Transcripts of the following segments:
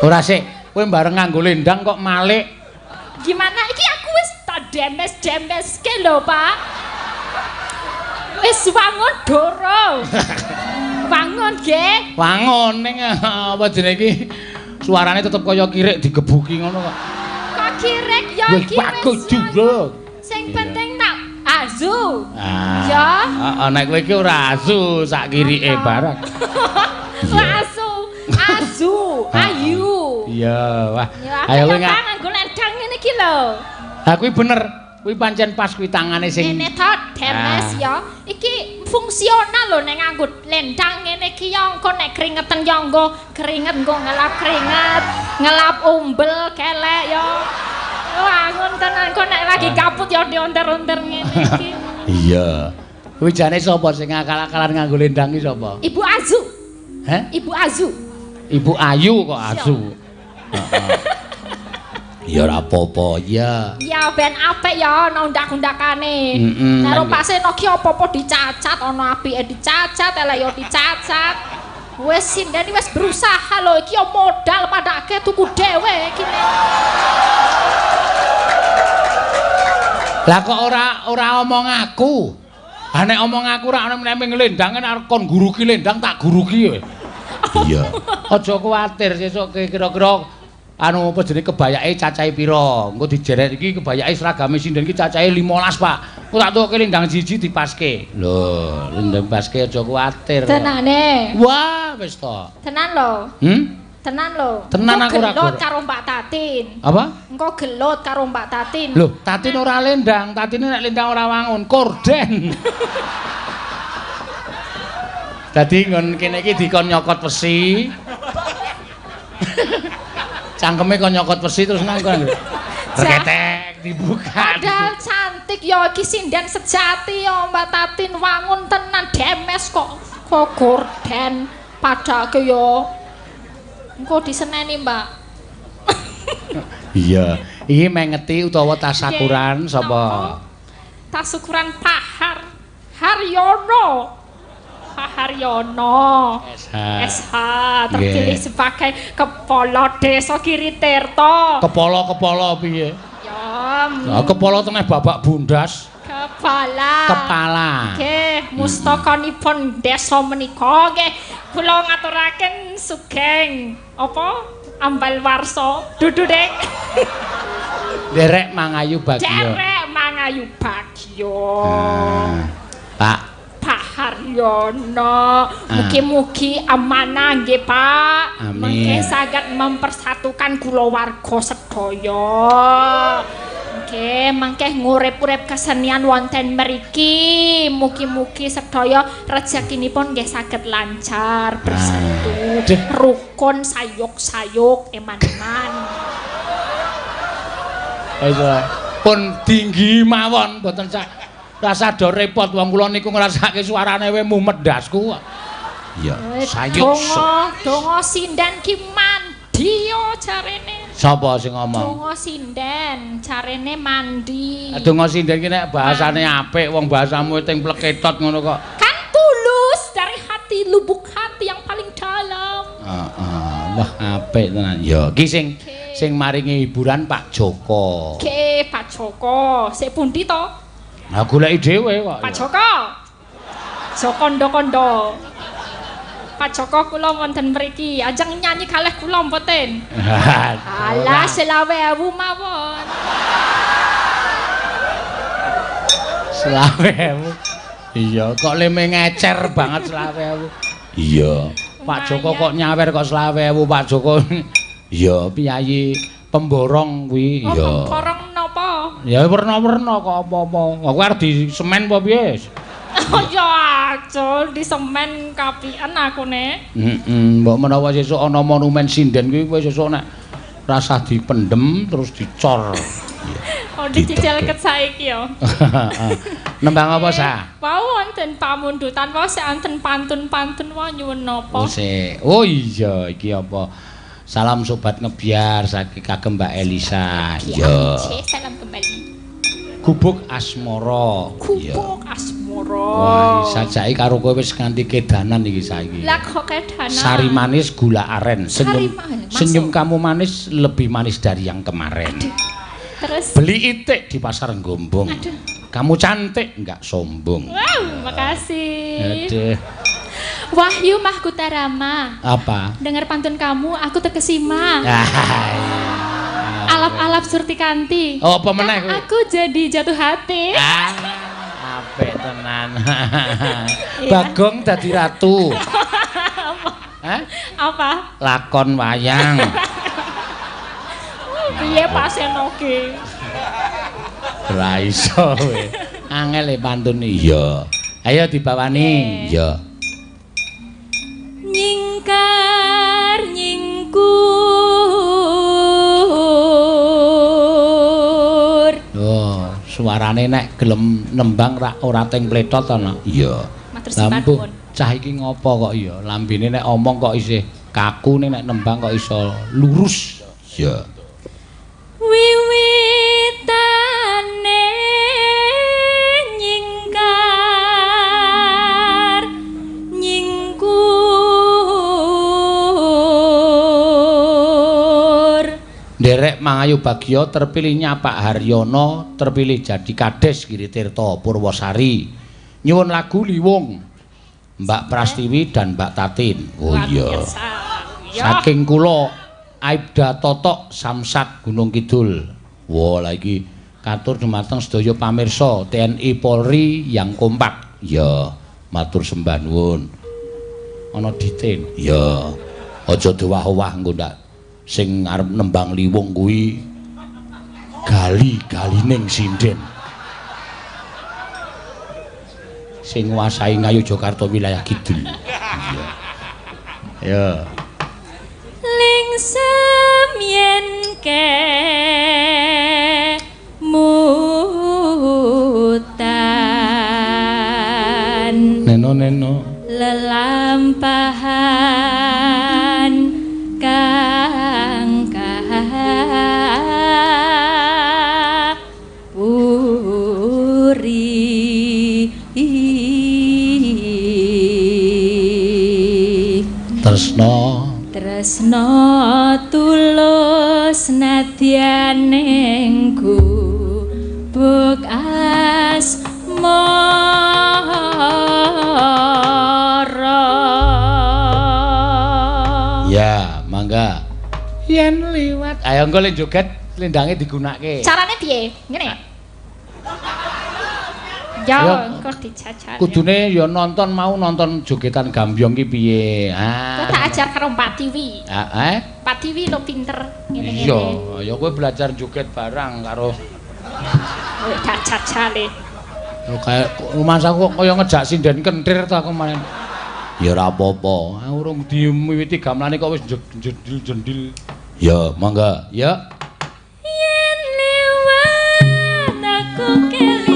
Ora sik, kowe bareng nganggo lendang kok malik. Gimana iki aku wis tak demes-demeske lho, Pak. Wis wangun doro. Wangun nggih. Wangun ning apa jenenge iki? Suarane tetep kaya kirik digebuki ngono kok. Kok kirik ya iki wis. Sing penting tak azu. Ya. Heeh, nek kowe iki ora azu sak kirike barang. Azu, azu, ayu. Iya, wah. Ayo kowe nganggo lendang ngene iki lho. Ha kuwi bener. Kuwi pancen pas kuwi tangane sing ngene to, demes ya. Iki fungsional lho nek nganggo lendang ngene iki ya engko nek kringeten ya engko keringet engko ngelap keringet, ngelap umbel kelek ya. Wangun tenan engko nek lagi kaput ya dionter-onter ngene iki. Iya. Kuwi jane sapa sing ngakal-akalan nganggo lendang iki sapa? Ibu Azu. Heh? Ibu Azu. Ibu Ayu kok Azu. Heeh. Ya ora apa-apa, ya. Ya ben apik ya ana undak-undakane. Karo Pak Seno ki apa-apa dicacat, ana apike dicacat, elek ya dicacat. Wis sinden wis berusaha lho iki ya modal padake tuku dhewe iki. Lah kok ora omong aku. Ha nek omong aku ora ana meneh nglendang arep kon guruki lendang tak guruki kowe. Iya. Aja kuwatir sesuk kira-kira anu apa jenenge kebayake cacahe pira. Engko dijeret iki kebayake seragame sinden iki cacahe 15, Pak. Engko tak tukoke lendang siji dipaske. Lho, lendang paske aja kuwatir. Tenane. Wah, wis to. Tenan lho. Hmm? Tenan lho. Tenan aku ora gelut karo Mbak Tatin. Apa? Engko gelut karo Mbak Tatin. Lho, Tatin ora lendang, Tatine nek lendang ora wangun, korden. Dadi nggon kene iki dikon nyokot wesi. Cangkeme kon nyokot wesi terus nang kon. Reketek dibuka. Padahal cantik ya iki sinden sejati ya Mbak Tatin wangun tenan demes kok kok gorden padake ya. Engko diseneni, Mbak. Iya, iki mengeti utawa tasakuran sapa? Tasukuran Pak Haryono. Pak Haryono SH. SH terpilih sebagai kepala desa Giritirto. Kepala-kepala piye? Ya. Lah kepala tengah babak bundas. Kepala. Kepala. Nggih, mustakanipun desa menika nggih kula ngaturaken sugeng apa ambal warsa dudu dek. Derek mangayu bagya. Derek mangayu bagya. Pak Pak Haryono, mugi-mugi amanah nggih Pak. Amin. Mengke saged mempersatukan kulawarga sedaya. Nggih, mangke ngurip-urip kesenian wonten mriki. Mugi-mugi sedaya rezekinipun nggih saged lancar, bersatu, rukun, sayuk-sayuk, eman-eman. Pun tinggi mawon mboten sak rasa do repot wong kula niku ngrasake suarane we mumet ndasku kok. Iya, sayuk. Donga sinden ki mandi yo jarene. Sapa sing ngomong? Donga sinden jarene mandi. Donga sinden ki nek bahasane apik wong bahasamu ting pleketot ngono kok. Kan tulus dari hati, lubuk hati yang paling dalam. Heeh, wah apik tenan. Ya, iki sing sing maringi hiburan Pak Joko. Oke, Pak Joko. Sik pundi to? Lah goleki dhewe kok. Pak Joko. Jokondo-kondo. Pak Joko kula wonten mriki. Ajeng nyanyi kalih kula mboten? Alah 25.000 mawon. 25.000. Iya, kok leme ngecer banget 25.000. Iya. Pak Joko kok nyawer kok 25.000 Pak Joko. Iya, piyayi pemborong kuwi. Iya. Pemborong napa? Ya werna-werna kok apa-apa. Aku arep di semen apa piye? Oh ya aja di semen kapian aku ne. Heeh, mbok menawa sesuk ana monumen sinden kuwi kowe sesuk nek rasah dipendem terus dicor. Oh dicicil ket saiki ya. Nembang apa sa? Wau wonten pamundutan wau sik wonten pantun-pantun wae nyuwun napa? Oh sik. Oh iya iki apa? Salam sobat ngebiar saking kagem Mbak Elisa. Iya. Salam kembali. Gubuk Asmara. Gubuk Asmara. Asmara. Wah, sajake karo kowe wis nganti kedanan iki saiki. Lah kok kedanan? Sari manis gula aren. Senyum, Sari manis. Senyum kamu manis lebih manis dari yang kemarin. Aduh. Terus beli itik di pasar Gombong. Aduh. Kamu cantik enggak sombong. Wow, makasih. Aduh. Wahyu Mahkutarama. Apa? Dengar pantun kamu aku terkesima. Alap-alap Surti Kanti. Oh, apa meneh kowe? Aku jadi jatuh hati. Ah, apik tenan. Bagong dadi ratu. Hah? Apa? Lakon wayang. Piye Pak Seno ki? Ora iso kowe. Angel e pantun. Iya. Ayo dibawani. Iya. Nyingkar nyingkur. Oh, suarane nek gelem nembang rak ora teng pletot ana. Iya. Matur. Cah iki ngopo kok iya? Lambene nek omong kok isih kaku, nek nembang kok iso lurus. Iya. Wiwitane nyingkar nyingkur. Nderek Mangayu Bagyo terpilihnya Pak Haryono terpilih jadi Kades Giritirto Purwosari. Nyuwun lagu Liwung Mbak Prastiwi dan Mbak Tatin. Oh iya. Saking kula Aibda Totok Samsat Gunung Kidul. Wah, lha iki katur dumateng sedaya pamirsa TNI Polri yang kompak. Ya, matur sembah nuwun. Ana ditin. Ya, aja dowah-owah engko ndak sing arep nembang liwung kuwi gali-galining sinden. Sing nguasai Ngayogyakarta wilayah kidul. Iya. Ya. Lingsem yen kemutan neno-neno lelampahan kang kapuri. Tresno tresno tulus nadyan ning gubuk asmara. Ya, mangga. Yen liwat. Ayo engko le joget lendange digunake. Carane piye? Ngene. Ya, engko dijajal. Kudune ya nonton mau nonton jogetan gambyong ki piye. Ah. Kok tak ajar karo Pak Tiwi. Heeh. Pak Tiwi lo pinter ngene-ngene. Iya, ya kowe belajar joget barang karo tak jajale. Lho kaya rumangsaku kok kaya ngejak sinden kentir ta aku main. Ya ora apa-apa. Urung diwiwiti gamelane kok wis jendil-jendil. Ya, mangga. Ya. Yen liwat aku kelingan.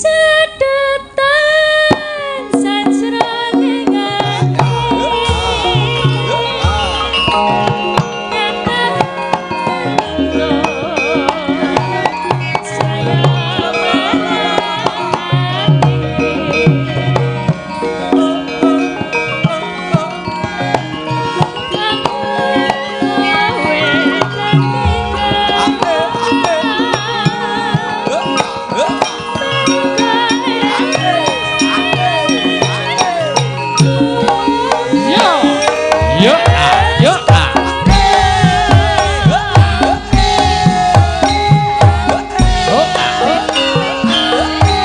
Catetan sajroning ati. Yo. Yo ah, yo ah. Oh, ah, oh. Oh, ah, oh.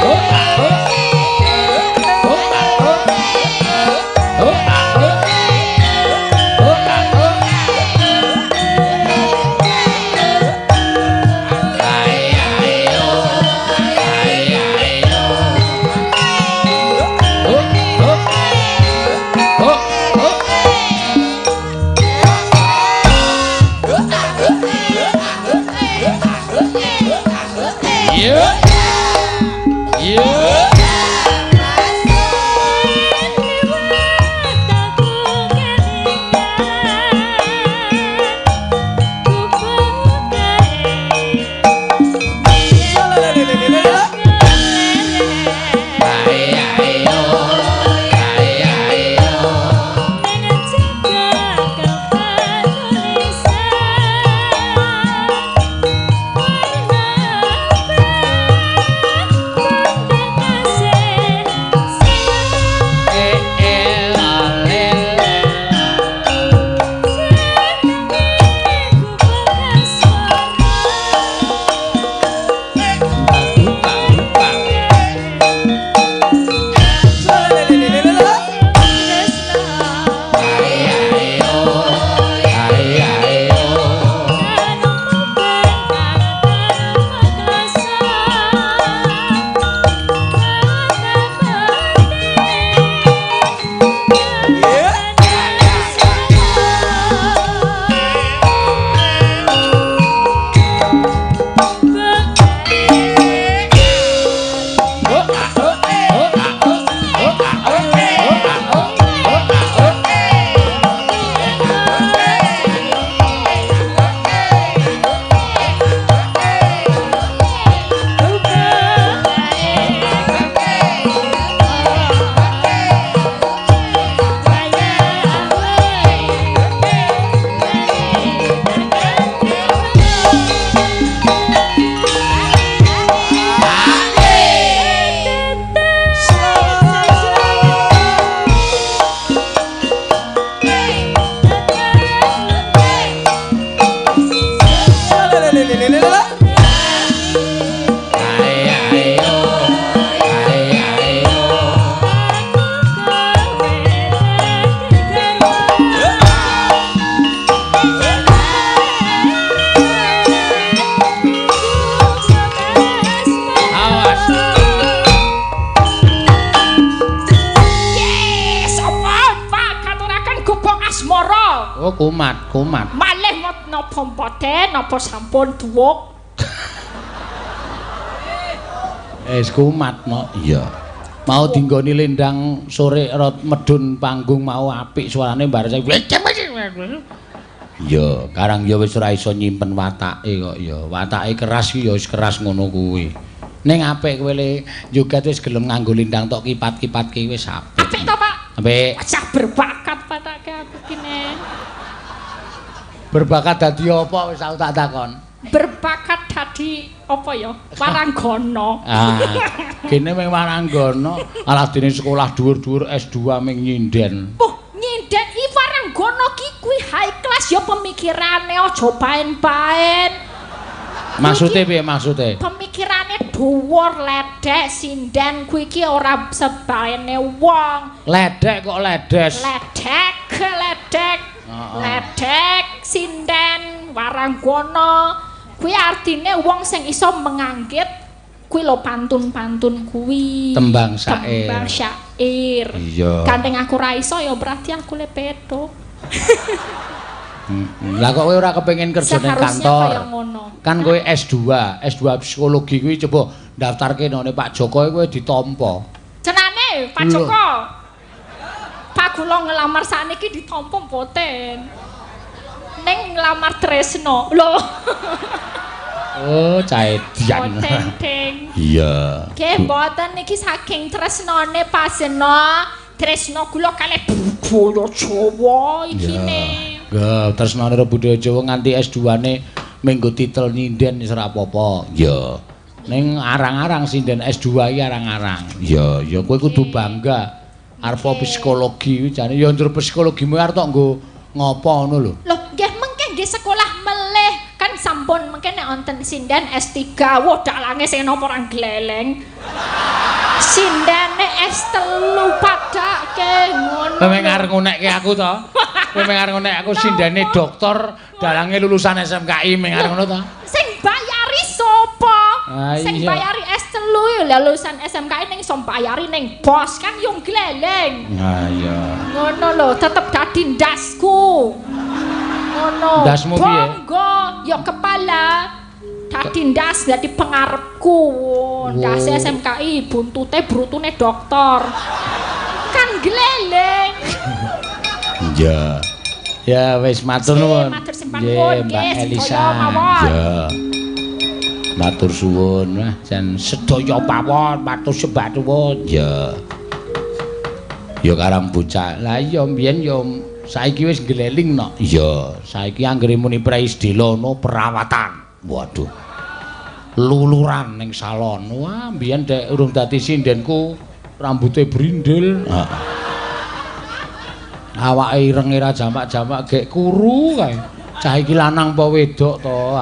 Oh, ah, oh. Oh, ah, oh. Oh, ah, oh. Ai, ai, oh. Ai, ai, oh. Oh, oh. Oh, oh. Yo. Yo. Ai, ai, oh. Ai, ai, oh. Eh, eh, la, le, le, la. Lupa, lupa. Ai, ai, oh. Ai, ai, oh. Oh, ah, oh. Oh, ah, oh. Oh, ah, oh. Oh, ah, oh. Oh, ah, oh. Ai, ai, oh. Ai, ai, oh. Awas. Yes, apa Pak katuraken gubuk asmara. Oh, kumat, kumat. Malih mot napa mboten napa sampun duwuk. Wis kumat no. Iya. Mau dinggoni lendang sore rot medun panggung mau apik suarane bar saya. Iya, karang ya wis ora iso nyimpen watake kok ya. Watake keras ki ya wis keras ngono kuwi. Ning apik kowe le joget wis gelem nganggo lendang tok kipat-kipatke wis apik. Apik to, Pak? Apik. Wajah berbakat patake aku kene. Berbakat dadi apa wis aku tak takon. Berbakat dadi apa ya? Waranggana. Ah, kene ming waranggana, alah dene sekolah dhuwur-dhuwur S2 ming nyinden. Oh, nyinden i waranggana ki kuwi high class ya pemikirane aja paen-paen. Maksude piye maksude? Pemikirane dhuwur, ledek, sinden kuwi ki ora sebaene wong. Ledek kok ledes. Ledek, ledek. Heeh. Ledek, sinden, waranggana kuwi artine wong sing iso menganggit kuwi lho pantun-pantun kuwi. Tembang syair. Tembang syair. Iya. Gandeng aku ra iso ya berarti aku le petuk. Lah kok kowe ora kepengin kerja ning Seharusnya kantor? kaya ngono. Kan kowe S2, S2 psikologi kuwi coba Daftarke nang Pak Joko kowe ditampa. Jenane Pak Joko. Pak kula ngelamar sakniki ditampa mboten. Ning nglamar Tresno. Lho. Oh, caedian. Mboten, Ding. Iya. Nggih, mboten niki saking tresnane Pak Seno. Tresno kula kalih budaya Jawa ikine. Nggih, tresnane karo budaya Jawa nganti S2-ne menggo titel nyinden wis ora apa-apa. Iya. Ning arang-arang sinden S2 iki arang-arang. Iya, ya kowe kudu bangga. Arep psikologi kuwi jane ya njero psikologimu arep tok nggo ngopo ngono lho. Lho, nggih mengke nggih sekolah melih kan sampun mengke nek wonten sinden S3, wah dalange sing napa ora gleleng. Sindene S3 padake ngono. Kowe arep ngunekke aku to? Kowe arep ngunekke aku sindene doktor, dalange lulusan SMKI meng arep ngono to? Sing bayari sapa? Sing bayari S3 ya lulusan SMKI ning iso bayari ning bos kan yo gleleng. Ha iya. Ngono lho, tetep dadi ndasku. Ngono. Ndasmu piye? Bangga ya kepala. Dadi ndas dadi pengarepku. Ndase SMKI buntute brutune doktor. Kan gleleng. Iya. Ya wis matur nuwun. Matur sembah nuwun Mbak Elisa. Ya. Matur suwun. Wah, jan sedaya pawon matur sembah nuwun. Ya. Ya karang bocah. Lah iya mbiyen ya saiki wis ngleling no. Iya, saiki anggere muni praisdela no perawatan. Waduh. Luluran ning salon. Wah, mbiyen dek urung dadi sindenku rambute brindil. Heeh. Awake irenge ra jamak-jamak gek kuru kae. Cah iki lanang apa wedok to?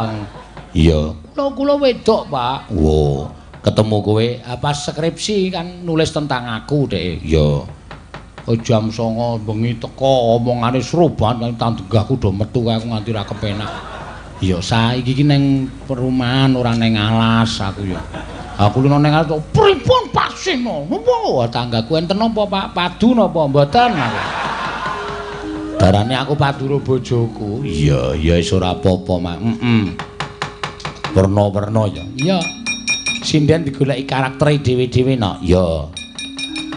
Iya. Kula wedok, Pak. Wo, ketemu kowe apa skripsi kan nulis tentang aku dek. Iya. Jam 09.00 bengi teko omongane seru banget tanggahku do metu kae aku nganti ra kepenak. Ya saiki iki ning perumahan ora ning alas aku ya. Aku lho ning alas pripun Pak Seno? Napa tanggaku enten napa Pak? Padu napa mboten aku. Darane aku padu ro bojoku. Iya, ya wis ora apa-apa, Mak. Heeh. Werna-werna ya. Iya. Sinden digoleki karaktere dhewe-dhewe no. Iya.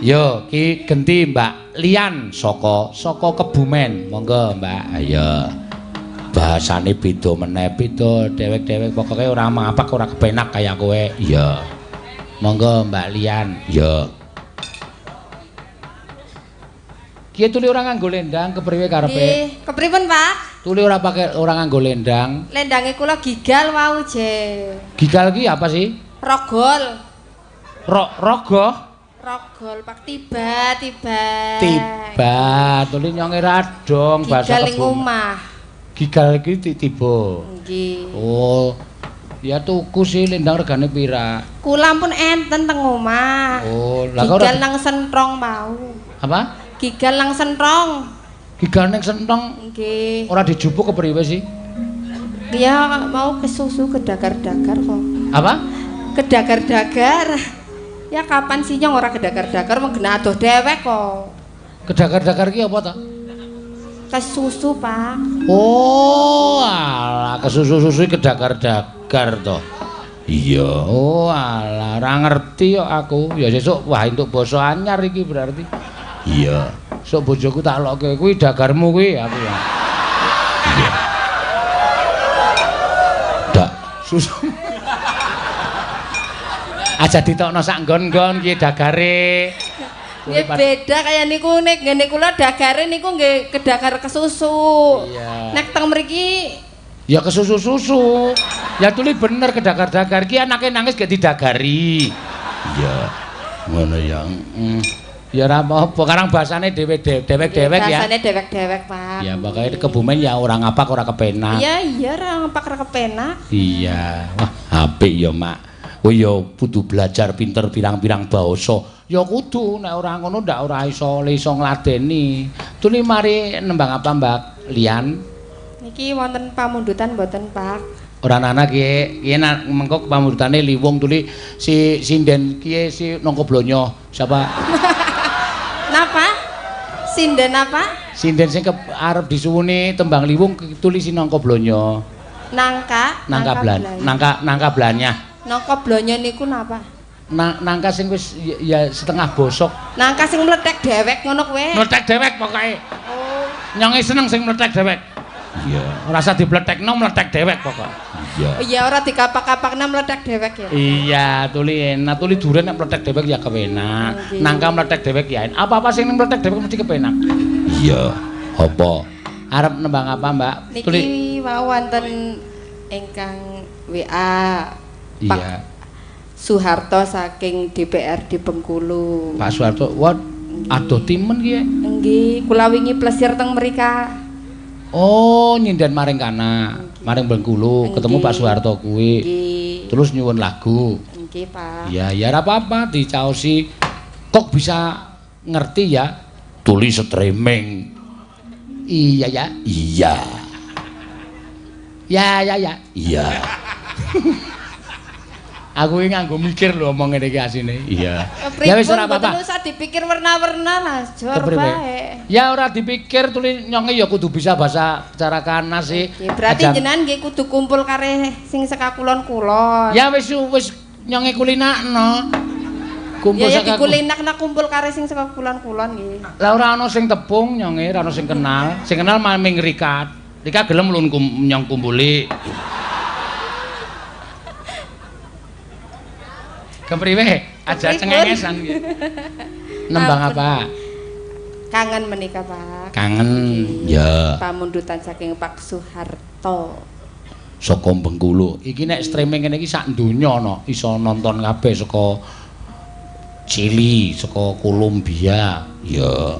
Yo, ki genti Mbak Lian saka Kebumen. Monggo, Mbak. Ayo. Bahasane beda meneh, beda dewek-dewek pokoke ora mapak ora kepenak kaya kowe. Iya. Monggo Mbak Lian. Iya. Ki tuli ora nganggo lendang kepriwe karepe? Nggih, kepripun, Pak? Tuli ora pakai ora nganggo lendang. Lendange kula gigal wau, Je. Gigal ki apa sih? Rogol. Rogo? Rogol Pak tiba. Tiba, tuli nyonge radong bahasa Gigal ning omah. Gigal iki tiba. Nggih. Oh. Ya tuku sih lendang regane pira? Kula pun enten teng omah. Oh, lah gigal nang sentrong mau. Apa? Gigal nang sentrong. Gigal nang sentrong? Nggih. Ora dijupuk kepriwe sih? Ya mau kesusu kedagar-dagar kok. Apa? Kedagar-dagar. Ya kapan sih nyong ora kedagar-dagar mung gena adoh dewek kok. Kedagar-dagar ki apa ta? Kesusu, Pak. Oh, alah kesusu-susu kedagar-dagar to. Iya, oh alah ora ngerti kok aku. Ya sesuk wah entuk basa anyar iki berarti. Iya. Sok bojoku tak lokke kuwi dagarmu kuwi aku ya. Iya. Dak susu. Aja ditokno sak nggon-nggon ki dagare. Nggih beda kaya niku nek ngene kula dagare niku nggih kedagar kesusu. Iya. Nek teng mriki ya kesusu-susu. Ya tuli bener kedagar-dagar ki anake nangis gak didagari. Iya. Ngono ya. Ya ora apa-apa, karang bahasane dewek-dewek ya. Bahasane dewek-dewek, Pak. Ya pokoke Kebumen ya ora ngapak ora kepenak. Iya, iya ora ngapak ora kepenak. Iya. Wah, apik ya, Mak. Oh ya kudu belajar pinter pirang-pirang basa. Ya kudu nek ora ngono ndak ora iso iso ngladeni. Tuli mari nembang apa Mbak Lian? Niki wonten pamundutan mboten, Pak? Ora ana ki, ki mengko pamundutane liwung tuli si sinden ki si Nangka Blonyo. Siapa? Napa? Sinden apa? Sinden sing arep disuwuni tembang liwung tuli si Nangka Blonyo. Nangka, nangka blanyah. Nangka blonyo niku napa? Nangka sing wis ya setengah bosok. Nangka sing mlethek dhewek ngono kowe. Mlethek dhewek pokoke. Oh. Nyonge seneng sing mlethek dhewek. Iya. Ora usah dibletekno mlethek dhewek pokoke. Iya. Iya ora dikapak-kapakna mlethek dhewek ya. Iya, tuli enak, tuli duren nek mlethek dhewek ya kepenak. Nangka mlethek dhewek ya enak. Apa-apa sing mlethek dhewek mesti kepenak. Iya. Apa? Arep nembang apa, Mbak? Niki wau wonten ingkang WA. Iya. Soeharto saking DPRD Bengkulu. Pak Soeharto, wah adoh timen ki. Nggih, kula wingi plesir teng mrika. Oh, nyinden maring kana, maring Bengkulu, ketemu Pak Soeharto kuwi. Terus nyuwun lagu. Nggih, Pak. Ya, ya ora apa-apa dicaosi. Kok bisa ngerti ya? Tuli streaming. Iya ya. Iya. Ya ya ya. Iya. Aku iki nganggo mikir lho omong ngene iki asine. Iya. Ya wis ora apa-apa. Mboten usah dipikir werna-werna lah, jor bae. Ya ora dipikir tuli nyonge ya kudu bisa bahasa cara kana sih. Berarti jenengan nggih kudu kumpul kare sing saka kulon-kulon. Ya wis wis nyonge kulinakno. Kumpul ya, ya dikulinakno kumpul kare sing saka kulon-kulon nggih. Lah ora ana sing tepung nyonge, ora ana sing kenal. Sing kenal maming Rika. Rika gelem lun nyong kumpuli. Kepriwe? Aja cengengesan iki. Nembang apa? Kangen menika, Pak. Kangen. Ya. Pamundutan saking Pak Soeharto. Saka Bengkulu. Iki nek streaming kene iki sak donya ana, iso nonton kabeh saka Chili, saka Kolombia, ya.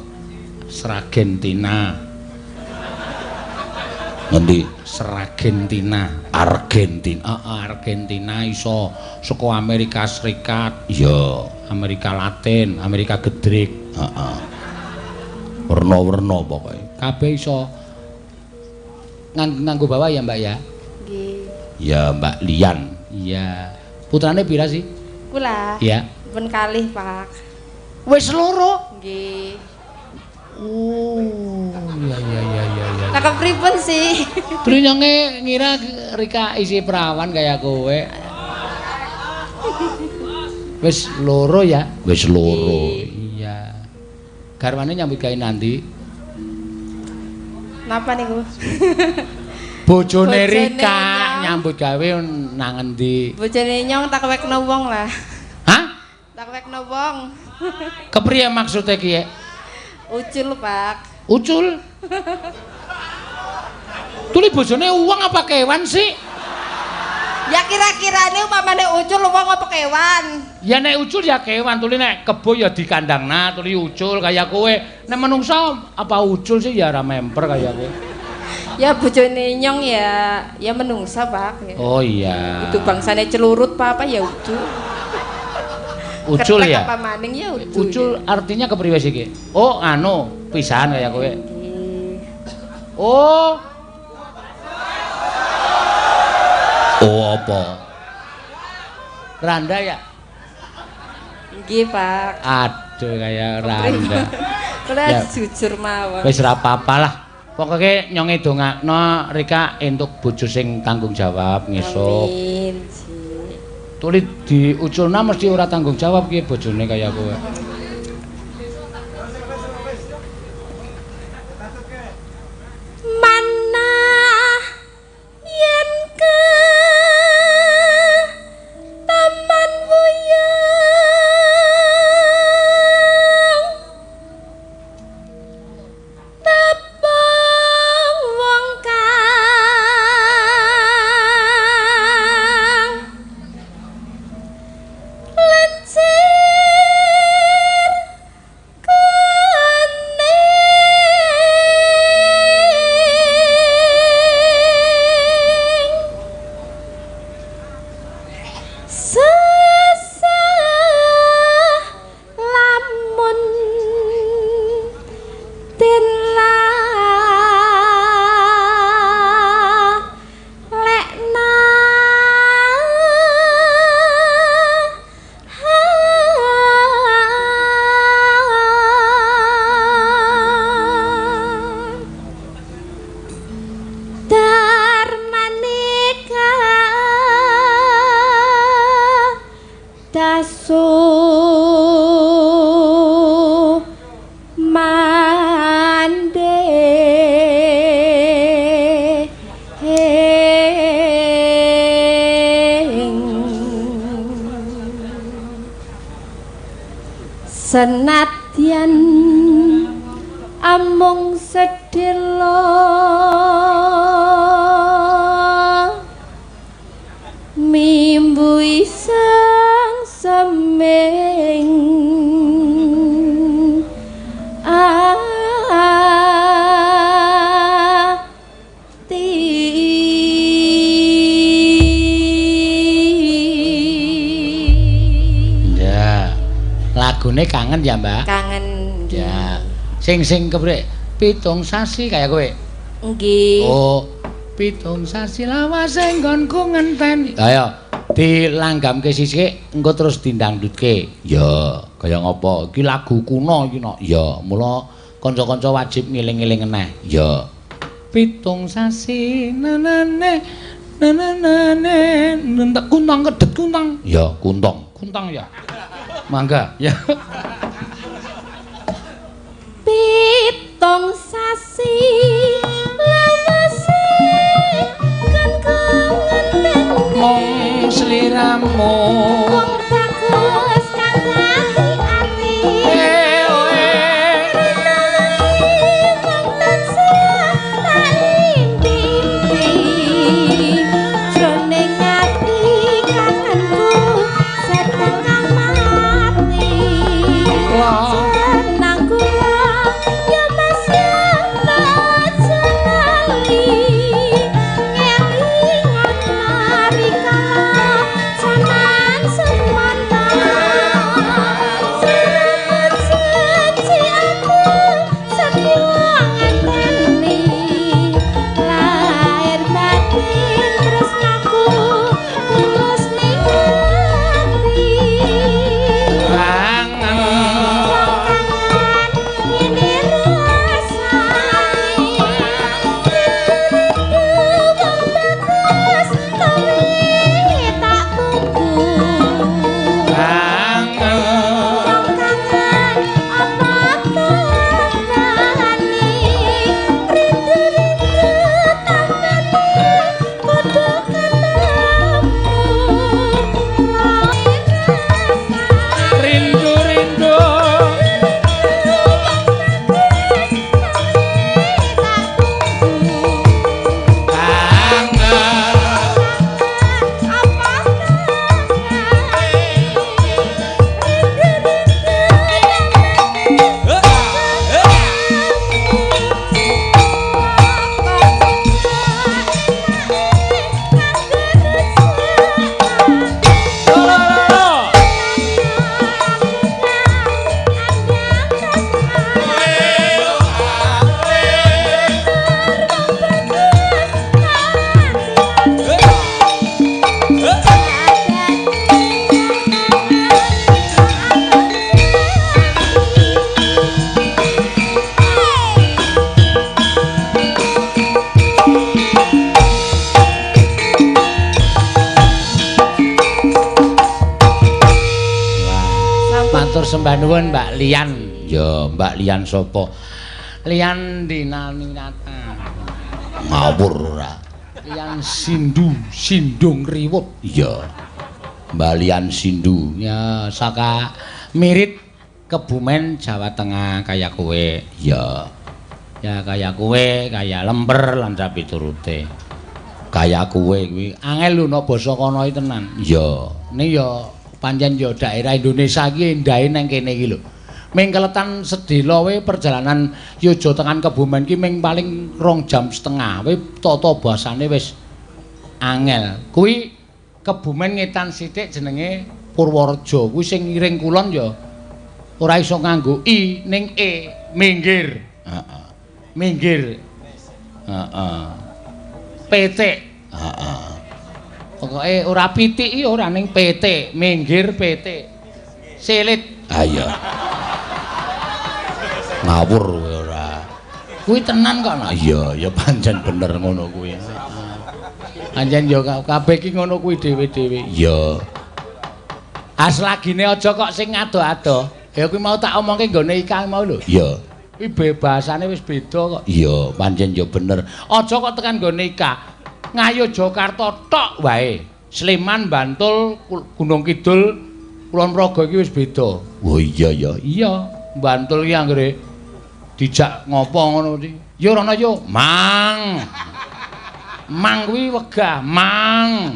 Sragentina. Ngendi? Sragentina, Argentina. Heeh, Argentina iso saka Amerika Serikat, iya, Amerika Latin, Amerika Gedrik, heeh. Werna-werna pokoke. Kabeh iso nganggo bawa ya, Mbak ya? Nggih. Ya, Mbak Lian. Iya. Putrane pira sih? Kula. Iya. Pun kalih, Pak. Wis loro? Nggih. Oh, iya iya iya iya. Lah kepripun sih? Trunyonge ngira Rika isi perawan kaya kowe. Wis loro ya? Wis loro. Iya. Garwane nyambut gawe nanti? Napa niku? Bojone Rika nyambut gawe nang endi? Bojone nyong tak wekno wong lah. Hah? Tak wekno wong. Kepriye maksude ki? Ucul, Pak. Ucul? Tuli bojone uang apa kewan sih? Ya kira-kirane umpamane ucul uang apa kewan? Ya nek ucul ya kewan, tuli nek kebo ya dikandangna, tuli ucul kaya kowe. Nek menungsa apa ucul sih ya ora memper kaya kowe. Ya bojone nyong ya ya menungsa, Pak. Oh iya. Itu bangsane celurut Pak apa ya ucul. Ucul ya? Apa maning ya ucul. Ucul artinya kepriwe sih ki? Oh, anu, pisahan kaya kowe. Oh. Oh apa? Randa ya? Nggih, Pak. Aduh kaya randa. Kula jujur mawon. Wis ora apa-apa lah. Pokoke nyonge dongakno Rika entuk bojo sing tanggung jawab ngesuk. Amin. Tuli diuculna mesti ora tanggung jawab ki bojone kaya kowe. Manah yen ke taman wuyung tepung wong kang lencir. Senadyan amung sedhela mimbu iseng seming ati. Ya. Lagune kangen ya, Mbak? Kangen nggih. Ya. Sing kepriye? 7 sasi kaya kowe. Nggih. Oh, 7 sasi lawase nggonku ngenteni. Ayo, dilanggamke sisik engko terus dindangdutke. Ya, kaya ngopo? Iki lagu kuno iki no. Ya, mula kanca-kanca wajib ngeling-eling meneh. Ya. 7 sasi nanane nanane nentek kuntang kedet kuntang. Ya, kuntang. Kuntang ya. Mangga, ya. 7 sasi lawase nggonku ngenteni Mung sliramu Wong bagus kang dadi ati. Wong tansah tak impi-impi. Jroning ati kangenku setengah mati. Senang kula ya Mas ya aja lali. Ngelingan narikala jaman semana. Selamat janji aku setya ngenteni. Lahir batin tresnaku tulus ning ati. Kangen. Kangen ngene rasane. Rindu wong bagus kowe tak tunggu. Kangen. Wong kangen apa tambahane? Rindu-rindu tambahane kudu ketemu. Rindu-rindu. Kangen. Loro. Matur sembah nuwun Mbak Lian. Ya, Mbak Lian sapa? Lian Dinaninata. Ngawur ora. Lian Sindu, Sindung Riwut. Iya. Mbak Lian Sindu. Ya, saka Mirit Kebumen Jawa Tengah kaya kowe. Ya. Ya kaya kowe, kaya lemper lan sapiturute. Kaya kowe kuwi angel lho nek basa kono iki tenan. Iya. Ning ya pancen ya daerah Indonesia iki endahe nang kene iki lho. Ming keletan sedhela we perjalanan Yojo tekan Kebumen ki ming paling 2,5 jam. We tata basane wis angel. Kuwi Kebumen ngetan sithik jenenge Purworejo. Kuwi sing ngiring kulon ya ora iso nganggo i ning e, minggir. Heeh. Minggir. Heeh. Petik. Heeh. Pokoke ora pitik iki ora ning petik, minggir petik. Silit. Ha iya. Ngawur kowe ora. Kuwi tenan kok. Nah, iya, ya pancen bener ngono kuwi. Pancen ya kabeh iki ngono kuwi dhewe-dhewe. Iya. Aslagine aja kok sing ado-ado. Ya kuwi mau tak omongke nggone Ika mau lho. Iya. Kuwi bahasane wis beda kok. Iya, pancen ya bener. Aja kok tekan nggone Ika. Ngayogyakarta tok wae. Sleman, Bantul, Gunung Kidul, Kulon Progo iki wis beda. Oh iya ya. Iya, Bantul iki anggere dijak ngopo ngono iki. Yo rono yo, mang. Mang kuwi wegah, mang.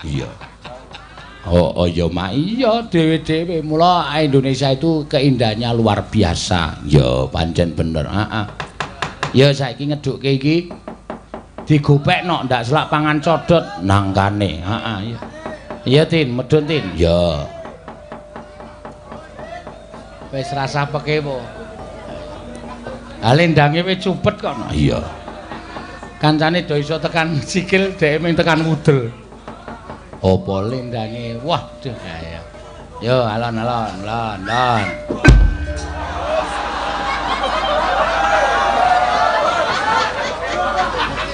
Iya. Oh, oh ya mak iya dhewe-dhewe. Mula Indonesia itu keindahannya luar biasa. Ya pancen bener. Heeh. Ya saiki ngedhukke iki digopekno ndak selak pangan codot nangkane. Heeh iya. Iya Tin, medhun Tin. Ya. Wis rasa peke po. Ha lendange wis cupet kok. Iya. Kancane do iso tekan sikil, dheke mung tekan wudel. Apa lendange? Wah, duh ya. Yo alon-alon, lon, lon.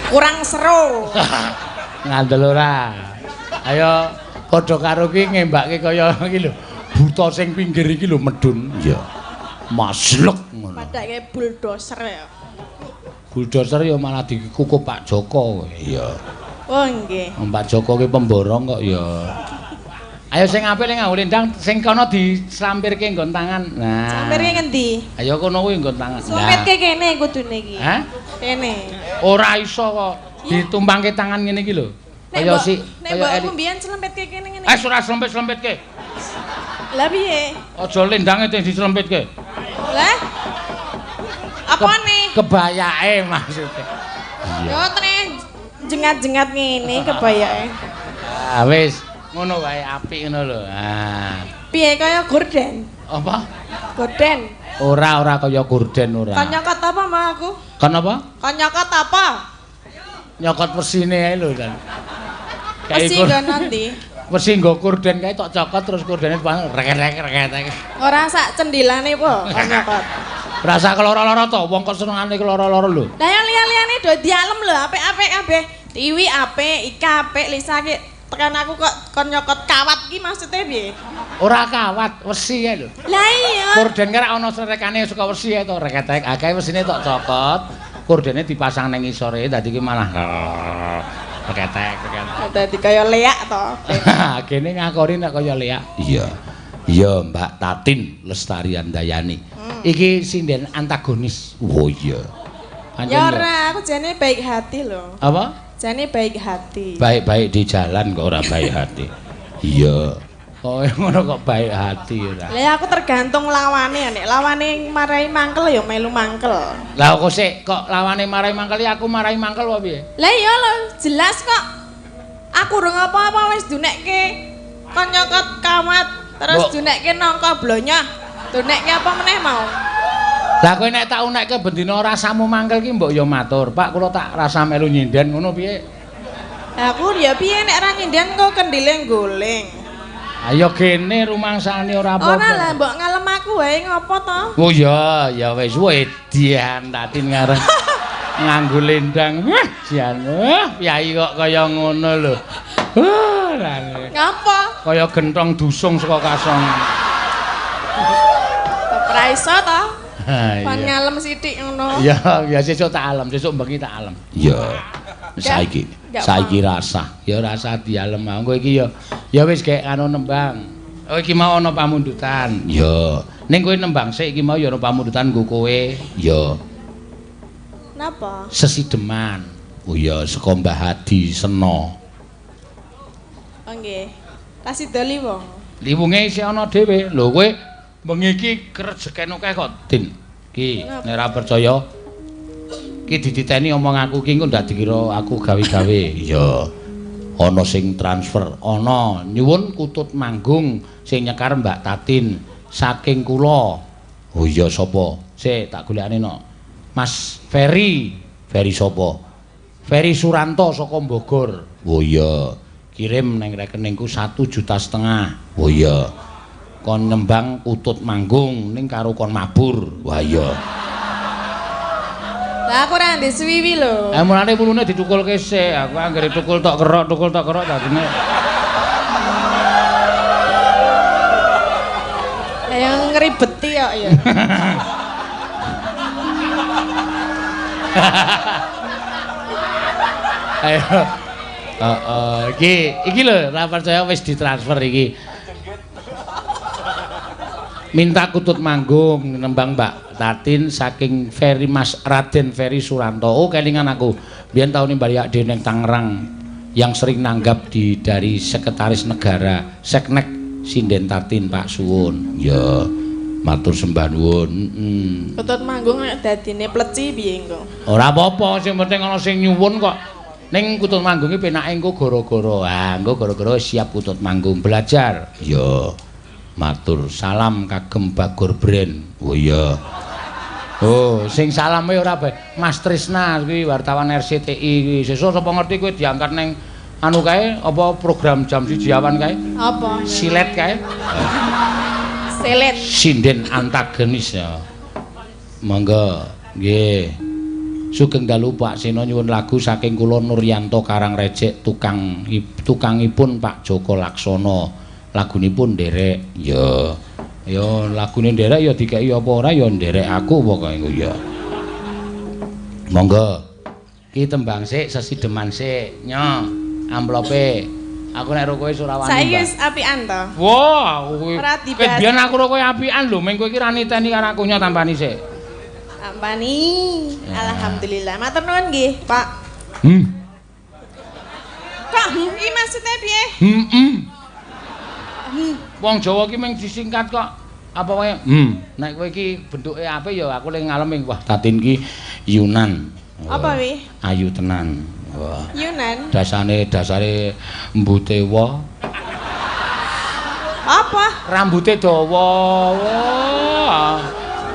Kurang seru. Ngandel ora. Ayo padha karo ki ngembake kaya iki lho. Buta sing pinggir iki lho medun. Iya. Maslek ngono. Padake bulldozer ya. Bulldozer ya malah dikukup Pak Joko. Iya. Oh nggih. Pak Joko ki pemborong kok ya. Ayo sing apik ning nganggo lendang sing kono dislampirke nggon tangan. Nah. Slampirke ngendi? Ayo kono kuwi nggon tangan. Slampirke kene kudune iki. Hah? Kene. Ora iso kok ditumpangke tangan ngene iki lho. Kaya si nek mbokku mbiyen slempetke kene ngene. Eh ora slempet-slempetke. Lah piye? Aja lendange sing dislempetke. Lah? Apane? Kebayake maksudnya. Iya. Yo treh jengat-jengat ngene kebayake. Ah wis, ngono wae apik ngono lho. Ah. Piye kaya gorden? Apa? Gorden. Ora, ora kaya gorden ora. Kon nyokot apa mau aku? Kon apa? Kon nyokot apa? Nyokot wesine ae lho kan. Wesi nggo nanti. Wesi nggo gorden kae tok cokot terus gordene rek-rek rek. Ora sak cendilane po kon nyokot. Rasa keloro-loro to, wong kok senengane keloro-loro lho. Lah yang liya-liyane do dialem lho, apik-apik kabeh. Tiwi apik, Ika apik, Lisa ki tekan aku kok kon nyokot kawat ki maksudnya piye? Ora kawat, wesi kae lho. Lah iya. Gorden ki ora ana srerekane suka wesi kae to, reketek. Akeh wesine tok cokot, gordene dipasang ning ngisore dadi ki malah reketek, reketek. Dadi kaya leak to. Kene ngakori nek kaya leak. Iya. Iya Mbak Tatin Lestari Andayani. Iki sinden antagonis. Oh iya. Ya ora, aku jane baik hati lho. Apa? Jane baik hati. Baik-baik di jalan kok ora baik hati. Iya. Oh ngono kok baik hati ora. Lah aku tergantung lawane nek lawane marai mangkel ya melu mangkel. Lah kok sik kok lawane marai mangkel aku marai mangkel apa piye? Lah iya lho, jelas kok. Aku urung apa-apa wis dunekke kon nyokot kawat terus dunekke nangka blonyah. Dunekke apa meneh mau? Lah kowe nek tak unekke bendina rasamu mangkel ki mbok ya matur, Pak kula tak rasa melu nyinden ngono piye? Lah aku ya piye nek ra nyinden kok kendile nggoling. Ayo gene rumangsane ora apa-apa. Ora lah mbok ngalem aku wae ngopo to? Oh iya, ya wis wedian Tatin ngarep nganggo lendang. Wah, jan. Wah, piyai kok kaya ngono lho. Wah, ngapa? Kaya gentong dusung saka kasong. Ora iso to? Pan ngalem sithik ngono. Iya, ya sesuk tak alem, sesuk bengi tak alem. Iya. Saiki, saiki rasah. Ya rasah dialem engko iki ya. Ya wis gek anu nembang. Oh iki mau ana pamundutan. Iya. Ning kowe nembang sik iki mau ya ana pamundutan nggo kowe. Iya. Napa? Sesideman. Oh iya, saka Mbah Hadi Sena. Oh nggih. Kasih doli wong. Liwunge isih ana dhewe. Lho kowe bengi iki rejeken akeh kok, Din. Ki, nek ora percaya ki dititeni omong aku ki engko ndak dikira aku gawe-gawe. Iya. Ana sing transfer, ana nyuwun kutut manggung sing nyekar Mbak Tatin saking kula. Oh iya sapa? Sik tak golekane no. Mas Ferry. Ferry sapa? Ferry Suranto saka Bogor. Oh iya. Kirim neng rekeningku 1,5 juta. Oh iya. Kon nembang kutut manggung ning karo kon mabur. Wah iya. Lah aku ora ndek suwiwi lho. Eh mulane wulune ditukulke sik. Aku anggere tukul tok kerok dadine. Lah yang ngribeti kok ya. Ayo. Heeh, iki iki lho ora percaya wis ditransfer iki. Minta kutut manggung nembang Mbak Tatin saking Ferry Mas Raden Ferry Suranto. Oh, kelingan aku. Biyen taun nimbali ade ning Tangerang yang sering nanggap di dari Sekretaris Negara Seknek Sinden Tatin Pak Suwun. Ya, matur sembah nuwun. Heeh. Kutut manggung nek dadine pleci piye engko? Ora apa-apa, sing penting ana sing nyuwun kok. Ning kutut manggung iki penake engko gara-gara. Ah, engko gara-gara siap kutut manggung belajar. Ya. Matur salam kagem Bagor Brand. Oh iya. Oh, sing salame ora bae. Mas Trisna kuwi wartawan RCTI kuwi. Sesuk sapa ngerti kowe diangkat ning anu kae apa program jam 1 awan kae? Apa? Silet kae. Silet. Sinden antagonis ya. Monggo. Nggih. Sugeng dalu Pak Seno nyuwun lagu saking kula Nuryanto Karangrejek tukangipun Pak Joko Laksono. Lagunipun nderek. Ya. Ya lagune nderek ya dikeki apa ora ya nderek aku pokoke engko ya. Monggo. Ki tembang sik sesideman sik. Nyo, amplope. Aku nek ro kowe wis ora wani. Saiki wis apian to. Wah, aku kuwi. Ora dibahas. Biyen aku ro kowe apian lho, meng kowe iki ra niteni karo aku nyo tampani sik. Tampani. Alhamdulillah. Matur nuwun nggih, Pak. Kok iki maksudnya piye? Heeh. Wong Jawa ki mung disingkat kok. Apa wae? Nek kowe iki bentuke apik ya aku le ngalem wah Tatin ki Yunan. Apa wi? Ayu tenan. Wah. Yunan. Dasare mbute wa. Apa? Rambute dawa. Wah.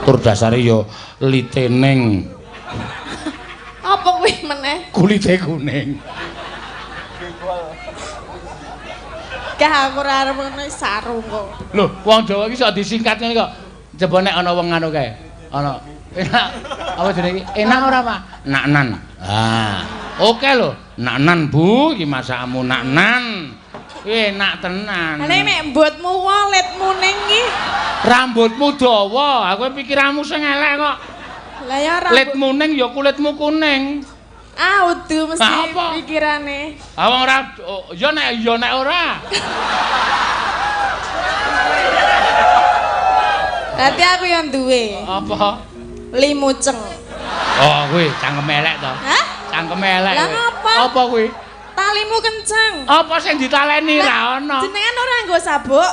Tur dasare ya liteneng. Apa kuwi meneh? Kulite kuning. Gah aku ora arep ngono sarung kok. Lho, wong Jawa iki sok disingkat ngene kok. Coba nek ana wong anu kae. Ana. Enak. Apa jenenge iki? Enak ora, Pak? Naknan. Ah, oke lho. Naknan, Bu, iki masakmu naknan. Enak tenan. Lah nek mbutmu wae letmu ning iki. Rambutmu dawa, aku pikiranmu sing elek kok. Lah ya rambut. Letmu ning ya kulitmu kuning. Ah, udu mesti pikirane. Ah wong ora ya nek ora. Berarti aku yang duwe. Apa? Limuceng. Oh, kuwi cangkeme elek to. Hah? Cangkeme elek. Lah ngapa? Apa kuwi? Talimu kenceng. Apa sing ditaleni ra ono? Jenengan ora nganggo sabuk?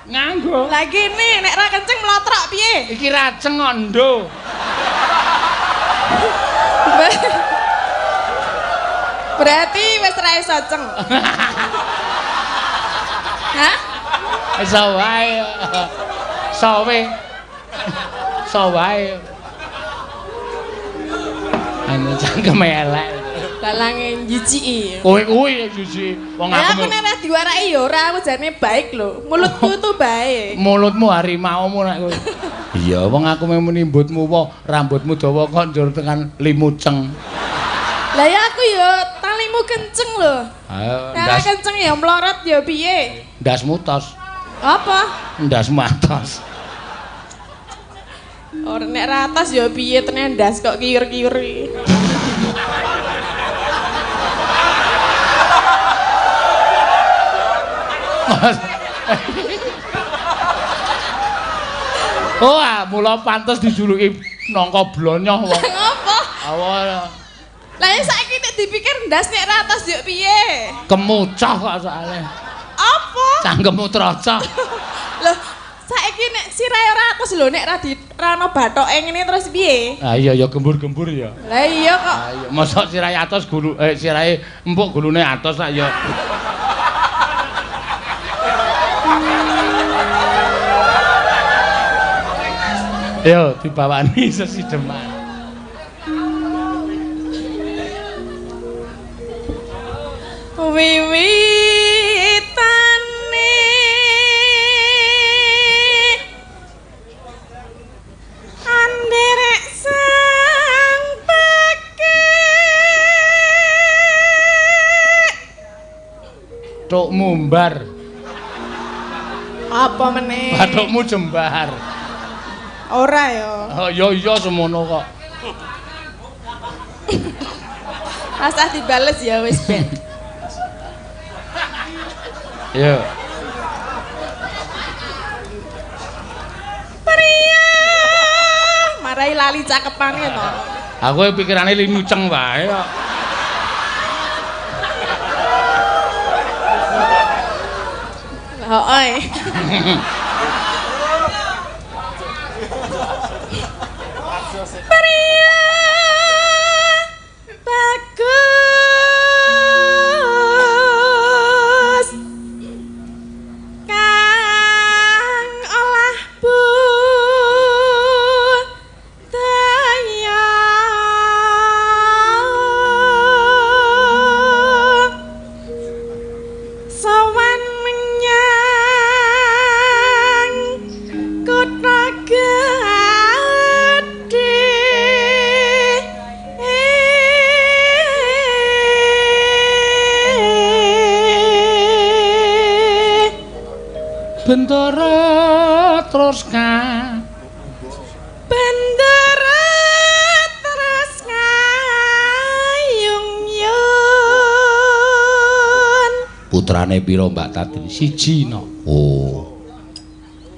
Nganggo. Lah kene nek ra kenceng mlotrok piye? Iki raceng kok ndo. Berarti wis ra iso ceng. Hah? Iso wae. Sowe. Iso wae. Anu cangkeme elek. Balange njijiki. Kowe kuwi jijiki. Wong aku nek ora diwaraki ya ora, aku jane baik lho. Mulutku tuh baik. Mulutmu harimaumu nek kowe. Iya, wong aku muni mbutmu wae, rambutmu dawa kok njur tekan limuceng. Lah ya aku ya talimu kenceng lho. Ayo, ndas kenceng ya mlorot ya piye? Ndasmu tos. Apa? Ndasmu atos. Ora nek ra atos ya piye tenan ndas kok kiur-kiur iki. Oh, mula pantes dijuluki nangka blonyoh wong. Ngopo? Awa. Lah ya saiki nek dipikir ndas nek ra atos yo piye? Kemucoh kok soalé. Apa? Cangkemmu trocoh. Loh, saiki nek sirahe ora atos lho nek ra di ra ono bathoke ngene terus piye? Ah iya ya gembur-gembur ya. Lah iya kok. Ah iya, mosok sirahe atos gulu sirahe empuk gulune atos lak ya. Yo dibawani sesideman. Wiwitane anderek sang pake Bathukmu mbar. Apa meneh? Bathukmu jembar. Ora ya. Oh iya iya semono kok. Rasah dibales ya wis ben. Yo. Mulai lali cakepane to. Aku pikirane limuceng wae kok. Heeh. Pria bagus kang olah budaya sowan menyang kutha gedhe. Bendara terus ka Bendara terus ngayung yun. Putrane pira Mbak Tatin? Siji no. Oh.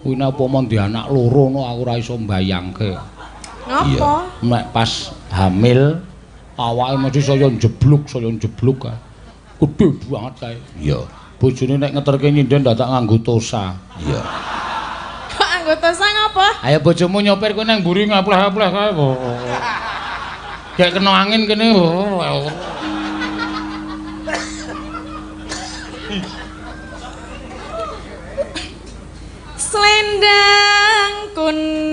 Kuwi nek upama ndek anak loro no aku ora iso mbayangke. Ngapa? Nek pas hamil awake mesti saya njebluk kae. Gedhe banget kae. Iya. Bojone nek ngeterke nyinden dadak nganggo tosa. Iya. Kok nganggo tosa ngapa? Ayo bojomu nyopir kowe nang mburi ngapleh-apleh kae. Kayak kena angin kene. Selendang kuning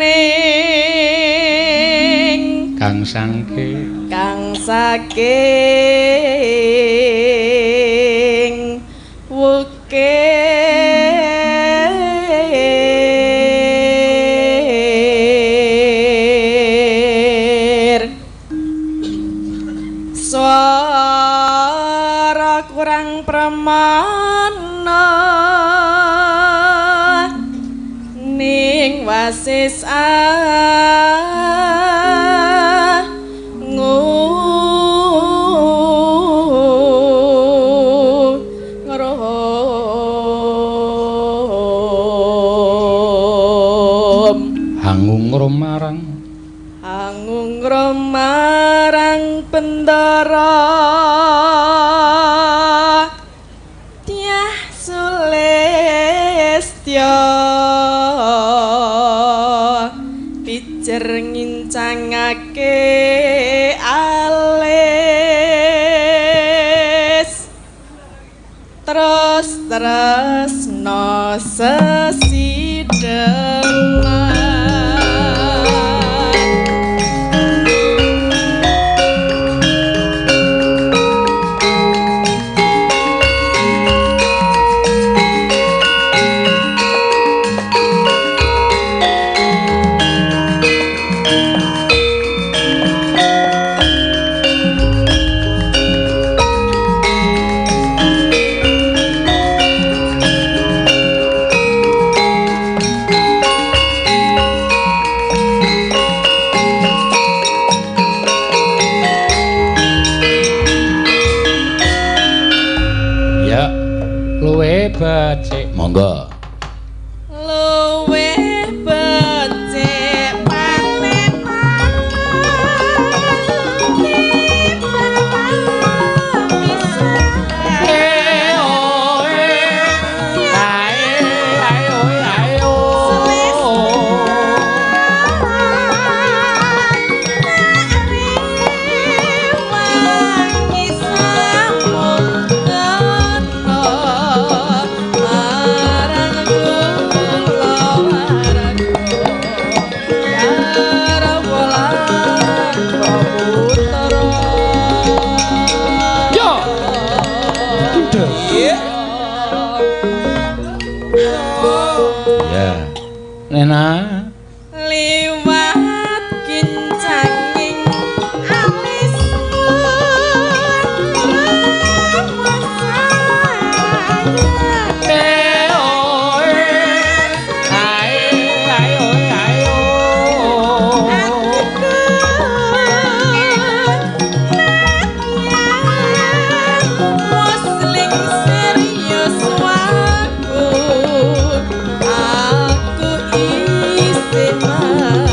kang sangke kang saking wukir swara kurang pramana ning wasis hangung marang Bendara Dyah Sulistya pijer ngincangake alis terus tresna sesideman. Becik monggo luwih becik panen Nena liwat kincanging alis aku isih.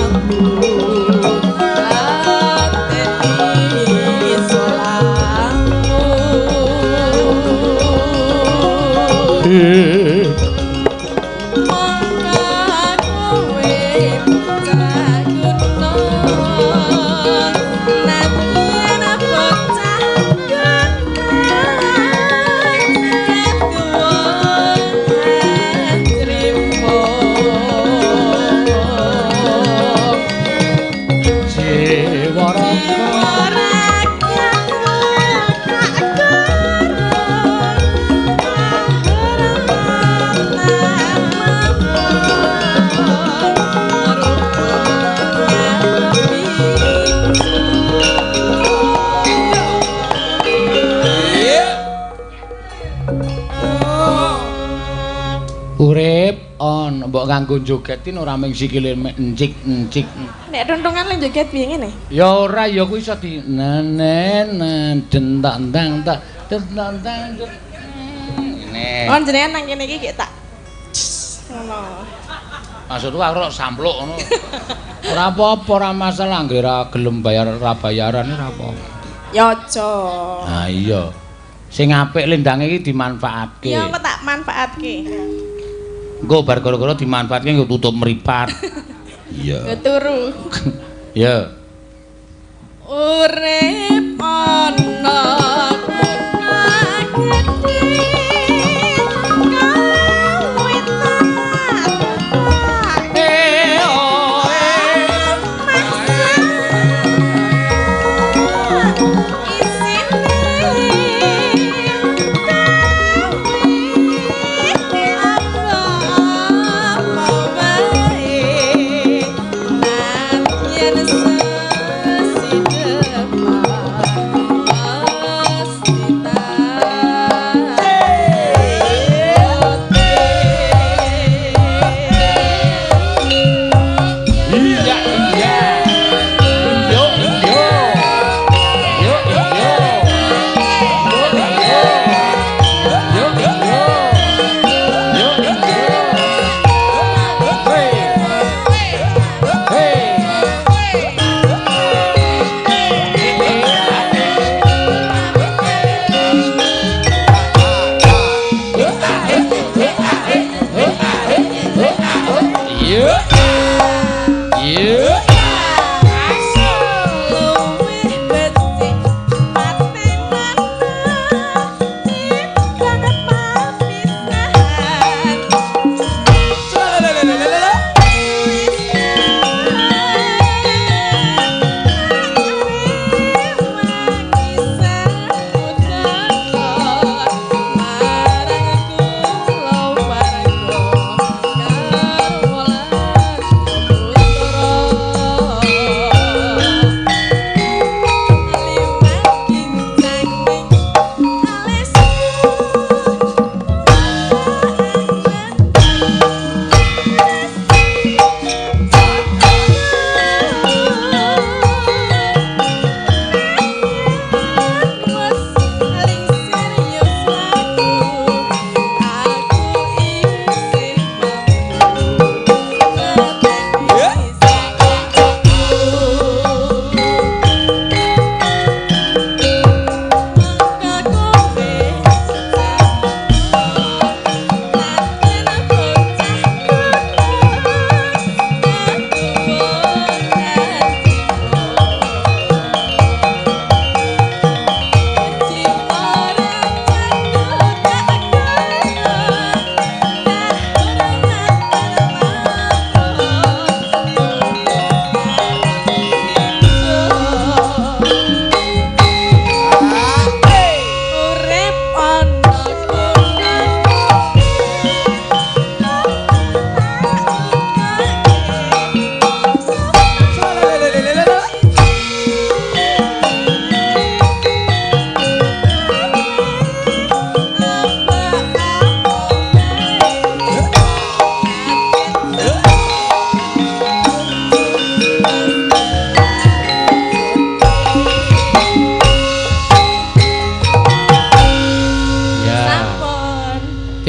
Urip on mbok kanggo jogetin ora mung sikile encik-encik. Nek tuntungan le joget piye ngene? Ya ora ya kuwi iso di nenen dentak ndang tak dentak ndang ngene. Oh jenengan nang kene iki gek tak ngono. Maksudku aku rok sampluk ngono. Ora apa-apa ora masalah nggih ora gelem bayar ora bayaran ora apa-apa. Ya aja. Ha iya. Sing apik lendange iki dimanfaatke. Ya engko tak manfaatke. Engko bar gara-gara dimanfaatke nggo tutup mripat. Iya. Nggo turu. Ya. Urip ana kutha gedhe kawitan.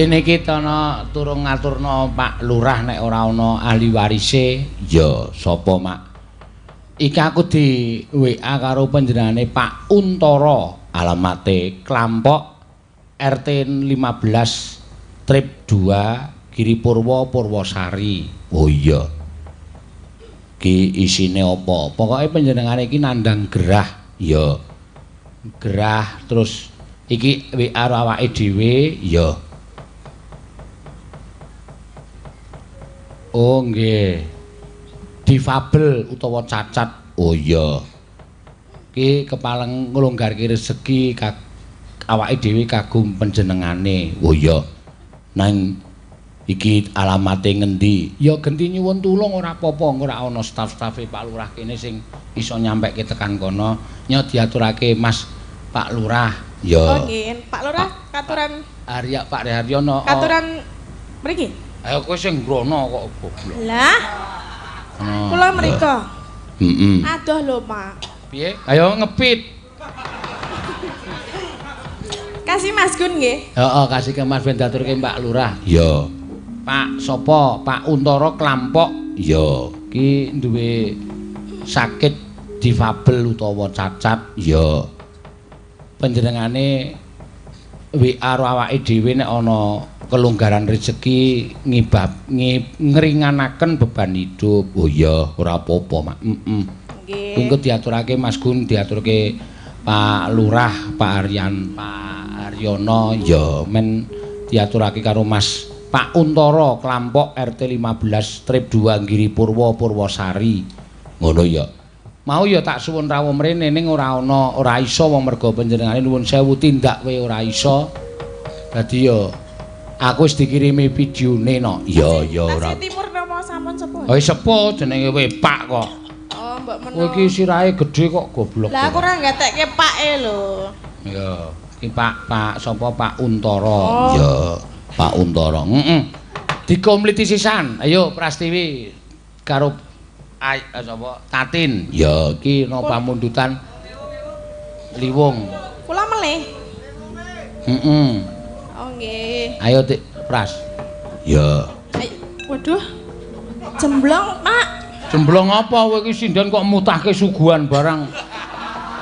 Dene iki ana turung ngaturna Pak Lurah nek ora ana ahli warise. Ya, sapa, Mak? Iki aku di WA karo panjenengane Pak Untara, alamate Klampok RT 15 Trip 2 Giri Purwo Purwosari. Oh iya. Ki isine apa? Pokoke panjenengane iki nandhang gerah. Ya. Gerah terus iki WA awake dhewe. Ya. Oh nggih. Difabel utawa cacat. Oh iya. Ki kepaleng nglonggarke rezeki awake dhewe kagum panjenengane. Oh iya. Nang iki alamate ngendi? Ya genti nyuwun tulung ora apa-apa, ora ana staf-stafe Pak Lurah kene sing iso nyampekke tekan kono. Nyo diaturake Mas Pak Lurah. Ya. Oh nggih, Pak Lurah katuran Arya Pak Haryono. Katuran mriki. Ayo kowe sing ngrono kok goblok. Lah. Kula mriko. Heeh. Adoh lho, Pak. Piye? Ayo ngepit. Kasih Mas Gun nggih. Heeh, kasih ke Mas ben diaturke Pak Lurah. Ya. Pak sapa? Pak Untara Klampok. Ya. Ki duwe sakit difabel utawa cacat. Ya. Panjenengane WA karo awake dhewe nek ana kelonggaran rezeki ngibab ngringanaken beban hidup. Oh iya, ora apa-apa, Mak. Heeh. Nggih. Engko diaturake Mas Gun, diaturke Pak Lurah, Pak Aryan, Pak Haryono, ya men diaturake karo Mas Pak Untara Klampok RT 15 Strip 2 Giri Purwo Purwosari. Ngono ya. Mau ya tak suwun rawuh mrene ning ora ana, ora iso wong merga panjenengane nuwun sewu tindak kowe ora iso. Dadi ya aku wis dikirimi videone no. Ya ya ora. Tasih Timur napa sampun sepuh? Oh sepuh jenenge kowe Pak kok. Oh mbok menawa. Kowe iki sirahe gedhe kok goblok. Lah aku ora nggatekke Pake lho. Ya, iki Pak Pak sapa Pak Untara. Oh. Ya, Pak Untara. Heeh. Dikompliti sisan. Ayo Prastiwi karo sapa Tatin. Ya, iki ana pamundutan Liwung. Kula melih. Heeh. Oh nggih. Ayo Dik Pras. Ya. Ayo. Waduh. Jemblong, Pak. Jemblong apa kowe iki sinden kok mutahke suguhan barang.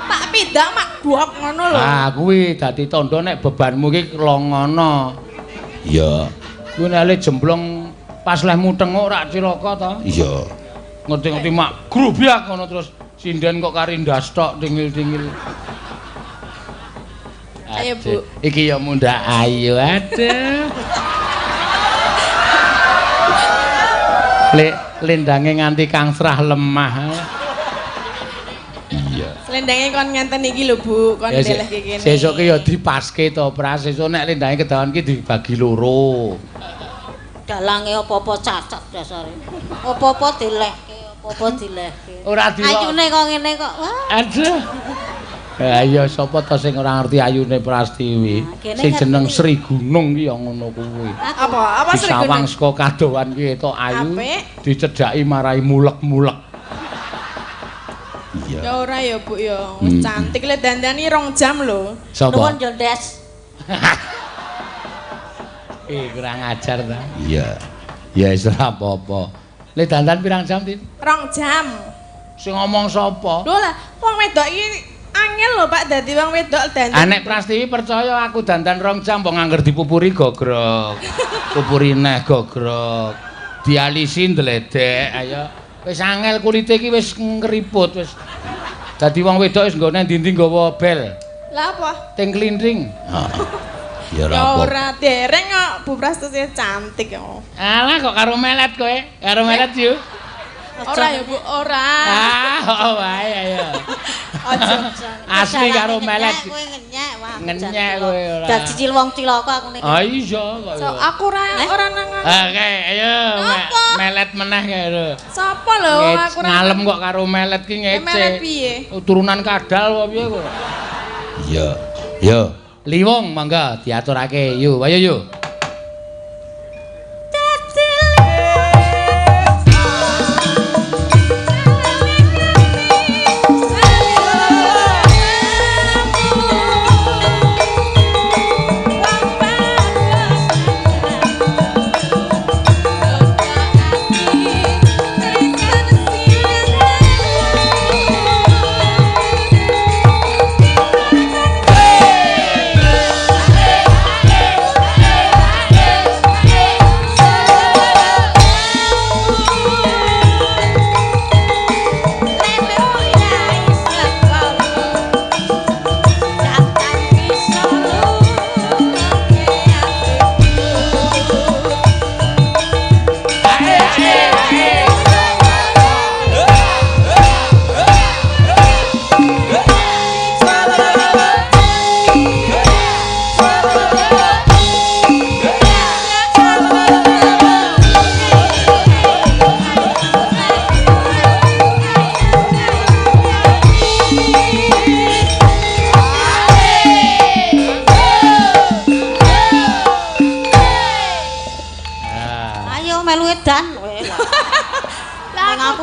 Tak pidak mak buak ngono lho. Ah kuwi dadi tandha nek bebanmu iki longono. Iya. Kuwi nek le jemblong pas lehmu tenguk rak cilaka to. Iya. Ngerti-ngerti mak grubyak ngono terus sinden kok kari ndas tok dingil-dingil. Ayo Bu. Iki ya mundhak ayu aduh. Lek lendange nganti kangsrah lemah. Iya. Lendange kon ngenten iki lho Bu, kon ndelehke kene. Sesuk ki ya dipaske to, Pras. Sesuk nek lendange kedawan ki dibagi loro. Dalange apa-apa cacat dasare. Apa-apa dilehke, apa-apa dilehke. Ora dilok. Ayune kok ngene kok. Wah. Aduh. Ayo sapa to sing ora ngerti ayune Prastiwi? Sing jeneng Sri Gunung ki ya ngono kuwi. Apa? Apa Sri Gunung? Disawang saka kadohan ki etok ayu, dicedhaki marai mulek-mulek. Iya. Ya ora ya Bu ya, wis cantik le dandani 2 jam lho. Nuwun yo Des. Kurang ajar ta. Iya. Ya wis ora apa-apa. Le dandan pirang jam, Tin? 2 jam. Sing ngomong sapa? Lho lah, wong wedok iki angel lho Pak dadi wong wedok dandan. Ah nek Prastiwi percaya aku dandan 2 jam wong angger dipupuri gogrok. Pupuri neh gogrok. Dialisi ndledek ayo. Wis angel kulite iki wis ngriput wis. Dadi wong wedok wis nggone ndi-ndi nggawa bel. Lah apa? Ting klinting. Heeh. Ya ora dereng kok Bu Prastuti cantik kok. Alah kok karo melet kowe? Karo melet yo. Ora ya Bu, ora. Ah, wae ayo. Aja. Asli karo melet. Kowe ngenyek wah. Ngenyek kowe ora. Dadi cil wong cilaka aku nek. Ah iya kok. So, aku ora nang. Oke, ayo melet meneh kae lho. Sapa lho aku ora. Ngalem kok karo melet ki ngece. Melet piye? Turunan kadal apa piye kok? Iya. Yo. Liwung mangga diaturake. Yo, ayo yo.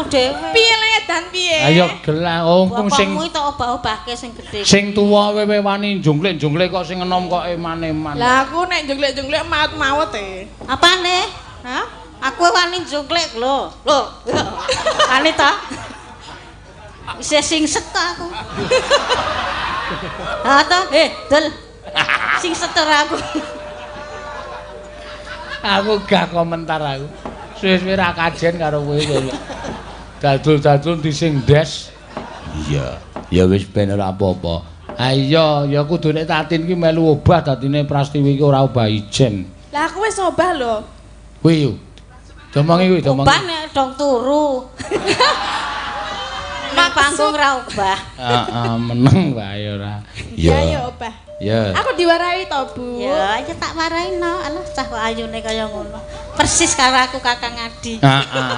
dhewe. Piye le edan piye? Ayo gelah wong sing bapakmu tak obah-obahke sing gedhe. Sing tuwa wewe wani jungklik-jungklik kok sing enom kok eman-eman. Lah aku nek jungklik-jungklik maut-maut e. Apane? Hah? Aku wani jungklik lho. Lho. Wani ta? Isih singset ta aku. Ha ta? Dul. Singset ora aku. Aku gak komentar aku. Suwe-suwe ra kajen karo kowe kowe. Dadul-dadul di sing des. Iya, ya wis ben ora apa-apa. Ha iya, ya kudu nek Tatin ki melu obah dadine Prastiwi ki ora obah ijen. Lah aku wis obah lho. Kuwi yo. Domongi kuwi, domongi. Obah nek dong turu. Nang panggung ra obah. Heeh, meneng wae ora. Iya ya obah. Ya. Aku diwarahi to, Bu. Ya, ya tak warahi no. Alah cah kok ayune kaya ngono. Persis karo aku Kakang Adi. Heeh.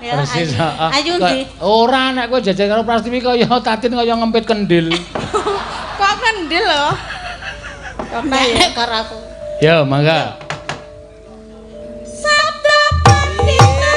Ya, persis, heeh. Ayu ndi? Ora nek kowe jajal karo Prastiwi kaya Tatin kaya ngempit kendil. Kok kendil lho? Kok nek karo aku. Ya, mangga. Sabda pandita.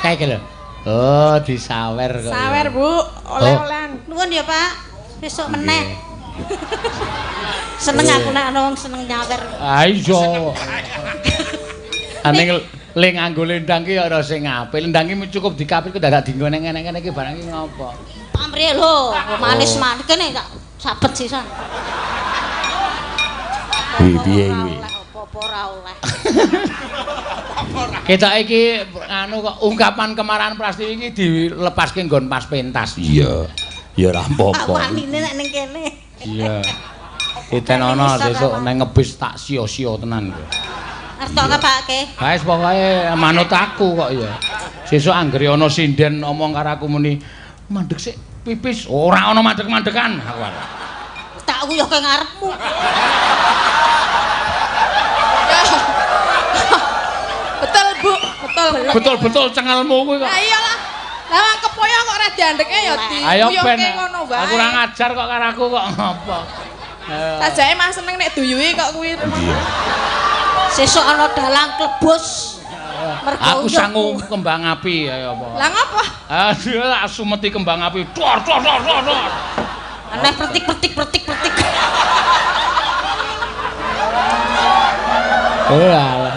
Kae lho. Oh, disawer kok. Sawer, Bu. Oleh-olehan. Nuwun ya, Pak. Besok meneh. Seneng aku nek ana wong seneng nyawer. Ah iya. Ane le nganggo lendang ki ora sing apik. Lendang ki cukup dikapit kok dadak dienggo neng ngene iki barang iki ngopo. Pamrih lho, manis manis kene tak sabet sisan. Piye piye kuwi? Apa-apa ora oleh. Kita iki anu kok ungkapan kemarahan Prastiwi iki dilepaske nggon pas pentas. Iya. Ya ora apa-apa. Wanine nek ning kene. Iya. Ditenono sesuk nang ngebis tak sia-sia tenan kowe. Arep ngapake? Ha wis pokoke manut aku kok ya. Sesuk anggere ana sinden omong karo aku muni mandek sik pipis, ora ana mandek-mandekan aku. Tak uyuhke ngarepmu. Betul, Bu. Betul. Betul-betul cengelmu kuwi kok. Lah iyalah. Lah wong kepoyo kok ora diandeke ya diuyuhke ngono wae. Aku ora ngajar kok karo aku kok ngopo. Sajake mah seneng nek duyuhi kok kuwi. Iya. Sesuk ana dalang klebus. Aku sangu kembang api ayo apa. Lah ngopo? Aduh, tak sumeti kembang api. Dor dor dor dor dor. Aneh pertik pertik pertik pertik. Oh alah.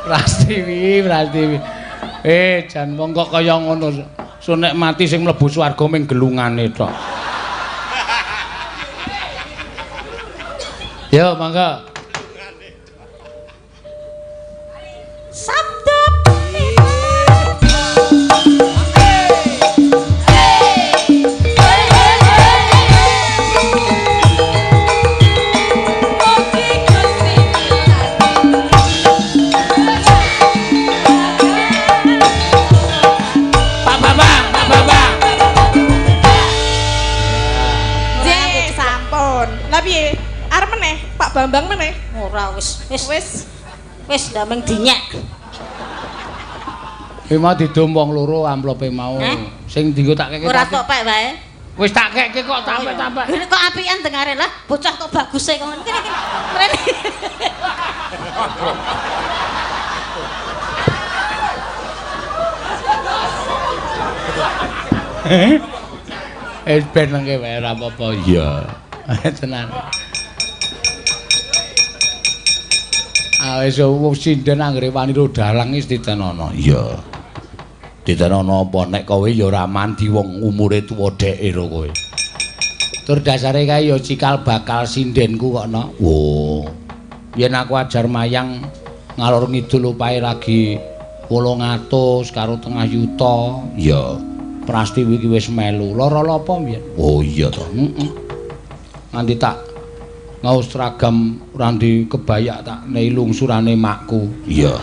Prastiwi, Prastiwi. Jan wong kok kaya ngono. Sunek mati sing mlebu swarga ming gelungane tok. Yo mangga. Sabda Pak Bambang, Pak Bambang. Nggih, sampun. Lah piye? Arep meneh, Pak Bambang meneh. Ora wis wis Wis. wis ndameng dinyek. Kuwi mau didum wong loro amplope mau. Hah? Sing dienggo tak keke. Ora tok pek wae. Wis tak keke kok tampek-tampek. Ini kok apian dengare lah, bocah kok baguse kok ngene iki. Mrene. Eh ben nengke wae ora apa-apa. Iya. Tenan. Ah wis wong sinden anggere wani ro dalang wis ditenono. Iya. Ditenono apa nek kowe ya ora mandi wong umure tuwa dheke lho kowe. Tur dasare kae ya cikal bakal sindenku kok no. Wo. Yen aku ajar mayang ngalor ngidul opahe lagi 800 karo tengah yuta. Iya. Prastiwi iki wis melu. Lara apa mbiyen? Oh iya to. Heeh. Nganti tak ngaos seragam randi kebayak tak nei lungsurane makku. Iya.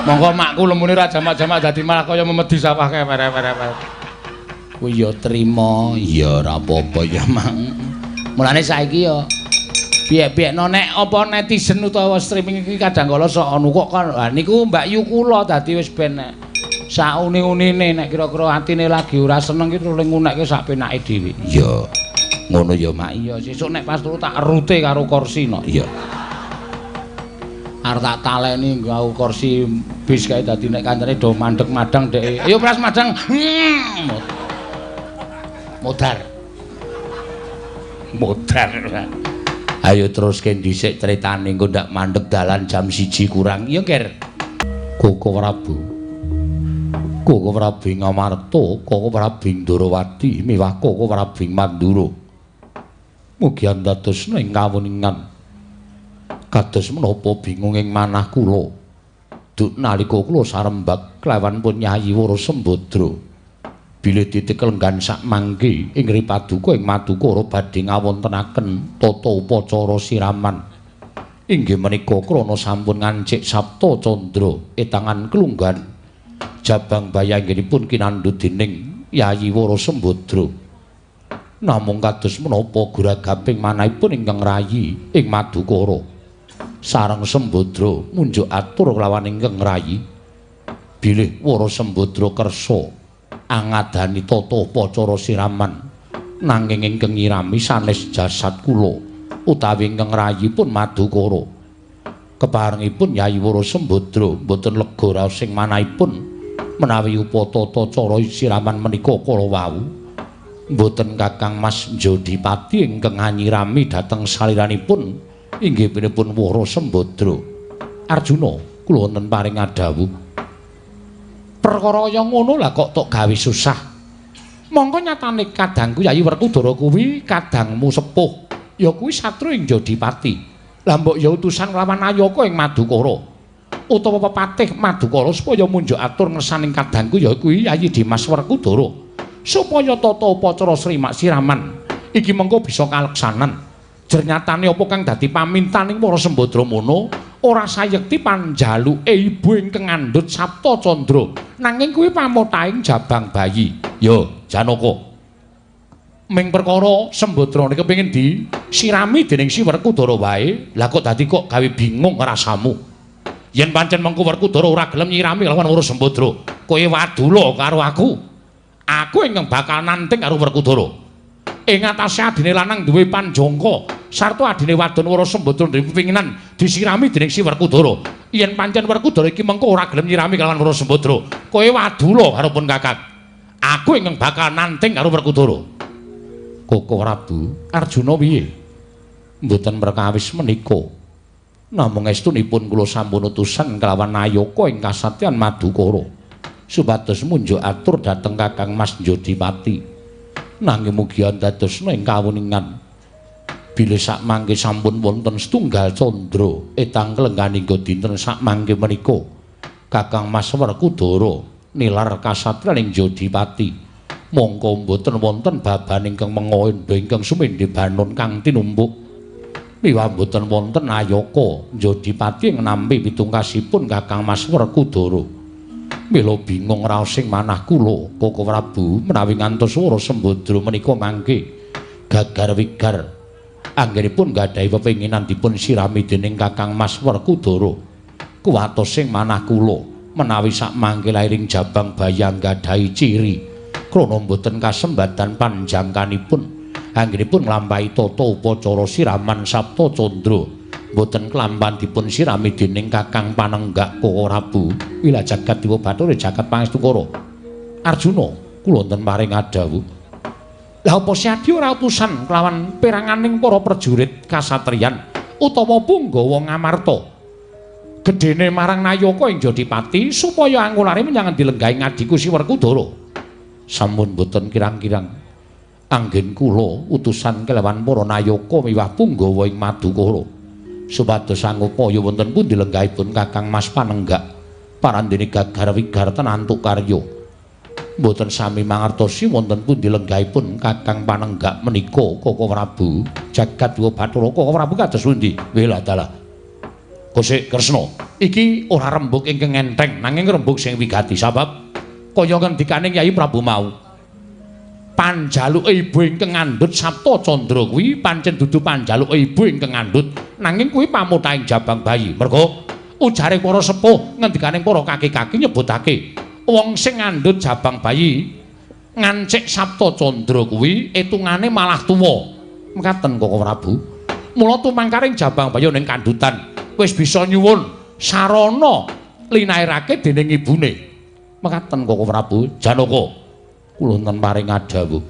Monggo makku lemune ra jamak-jamak dadi malah kaya memedi sawah kae were-were. Kuwi ya trima. Iya ora apa-apa ya, Mak. Mulane saiki ya piye-piyekno nek apa netizen utawa streaming iki kadang kala sok anu kok kan. Ha niku Mbak Yu kula dadi wis ben nek sauni-unine nek kira-kira atine lagi ora seneng ki terus ngunekke sak penake dhewe. Iya. Ngono ya, Mak. Iya, sesuk nek pas turu tak rute karo kursi no. Iya. Arep tak taleni nggawa kursi bis kae dadi nek kancane do mandeg-madang dhek. Ayo pras madang. Modar. Modar. Ayo teruske dhisik critane engko ndak mandeg dalan jam 1 kurang. Iya, Ger. Koko Prabu. Koko Prabu Ngamarta, Koko Prabu Ndorowati, miwah Koko Prabu Mandura. Mugi andadosna ing kawuningan. Kados menapa bingung ing manah kula. Duk nalika kula sarembag kelawan pun Yayi Wara Sembadra. Bilih titik lenggan sak mangke ing Ripaduka ing Madukara badhe ngawontenaken tata upacara siraman. Inggih menika krana sampun ngancik Sapta Candra etangan klunggan. Jabang bayangipun kinandhut dening Yayi Wara Sembadra. Namung kados menapa guragaping manahipun ingkang rayi ing Madukara. Sareng Sembadra munjuk atur kelawan ingkang rayi. Bilih Wara Sembadra kersa angadani tata upacara siraman nanging ingkang nyirami sanes jasad kula utawi ingkang rayi pun Madukara. Keparengipun Yayi Wara Sembadra mboten lega raos ing manahipun menawi upatata cara siraman menika kala wau mboten Kakang Mas Jodipati ingkang nganyirami dhateng saliranipun inggih pinipun Wara Sembadra. Arjuna kula wonten paring adhawuh. Perkara kaya ngono lah kok tok gawe susah. Mongko nyatane kadangku Yayi Werkudara kuwi kadangmu sepuh. Ya kuwi satru ing Jodipati. Lah mbok ya utusan lawan Ayaka ing Madukara. Utawa pepatih Madukara supaya munjuk atur ngersaning kadangku ya kuwi Yayi Dimas Werkudara. Supaya tata upacara siraman iki mengko bisa kaleksanan. Jernyatane apa kang dadi pamintaning Wara Sembadra mono ora sayekti panjaluke ibu ingkang ngandhut Sapta Candra nanging kuwi pamotahing jabang bayi. Yo Janaka, ming perkara Sembadra niki kepengin disirami dening si Werkudara wae, lah kok dadi kok gawe bingung rasamu. Yen pancen mengko Werkudara ora gelem nyirami lawan Wara Sembadra, kowe wadula karo aku. Aku ingkang bakal nanting karo Werkudara. Ing atase adine lanang duwe panjangka sarta adine wadon Wara Sembadra duwe pepinginan disirami dening si Werkudara. Yen pancen Werkudara iki mengko ora gelem nyirami kalawan Wara Sembadra, kowe wadula karo pun Kakang. Aku ingkang bakal nanting karo Werkudara. Koko Prabu Arjuna piye? Mboten perkawis menika. Namung estunipun kula sampun utusan kelawan Ayaka ing kasatyan Madukara supados munjuk atur dhateng Kakang Mas Jodipati. Nanging mugi andadosna ing kawuningan Bilih sakmangke sampun wonten setunggal candra etang klengganing dinten sakmangke menika Kakang Mas Werkudara nilar kasatriyan ing Jodipati. Mongko mboten wonten baban ingkang mengondo ingkang sumendhe banon kang tinumpuk. Miwah mboten wonten ayaka Jodipati ing nampi pitungkasipun Kakang Mas Werkudara. Mila bingung raosing manah kula Koko Prabu menawi ngantos Wara Sembadra menika mangke gagar wigar anggenipun gadahi pepinginan dipun sirami dening Kakang Mas Werkudara. Kuwatos sing manah kula menawi sakmangke lairing jabang bayang gadahi ciri krana mboten kasembadan panjangkanipun anggenipun nglampahi tata upacara siraman Sapta Candra mboten klampan dipun sirami dening Kakang Panenggak Koko Prabu. Wila jagat dewa bathara jagat pangestukara. Arjuna kula wonten paring adhawuh. Lah apa Syadi ora utusan kelawan peranganing para prajurit kasatriyan utawa punggawa Ngamarta gedene marang Nayaka ing Jodipati supaya angulare menyang endi lenggahing adhiku Si Werkudara? Sampun boten kirang-kirang anggen kula utusan kelawan para nayaka miwah punggawa ing Madukara supados angupaya wonten pundi lenggahipun Kakang Mas Panenggak parandene gagar wigar tenantuk karya. Mboten sami mangertosi wonten pundi lenggahipun Kakang Panenggak menika Koko Prabu. Jagat dewa bathara Koko Prabu kados pundi? Wela dalah. Kosek Kresna, iki ora rembug ingkang enteng nanging rembug sing wigati sabab kaya ngendikane Kyai Prabu mau. Panjaluke ibu ingkang ngandhut Sapta Candra kuwi pancen dudu panjaluke ibu ingkang ngandhut nanging kuwi pamutahing jabang bayi. Merga ujare para sepuh ngendikane para kaki-kaki nyebutake wong sing ngandhut jabang bayi ngancik Sapta Candra kuwi etungane malah tuwa. Mekaten Koko Prabu. Mula tumangkaring jabang bayi ning kandhutan wis bisa nyuwun sarana linairake dening ibune. Mekaten Koko Prabu. Janaka kula wonten paring adhawuh.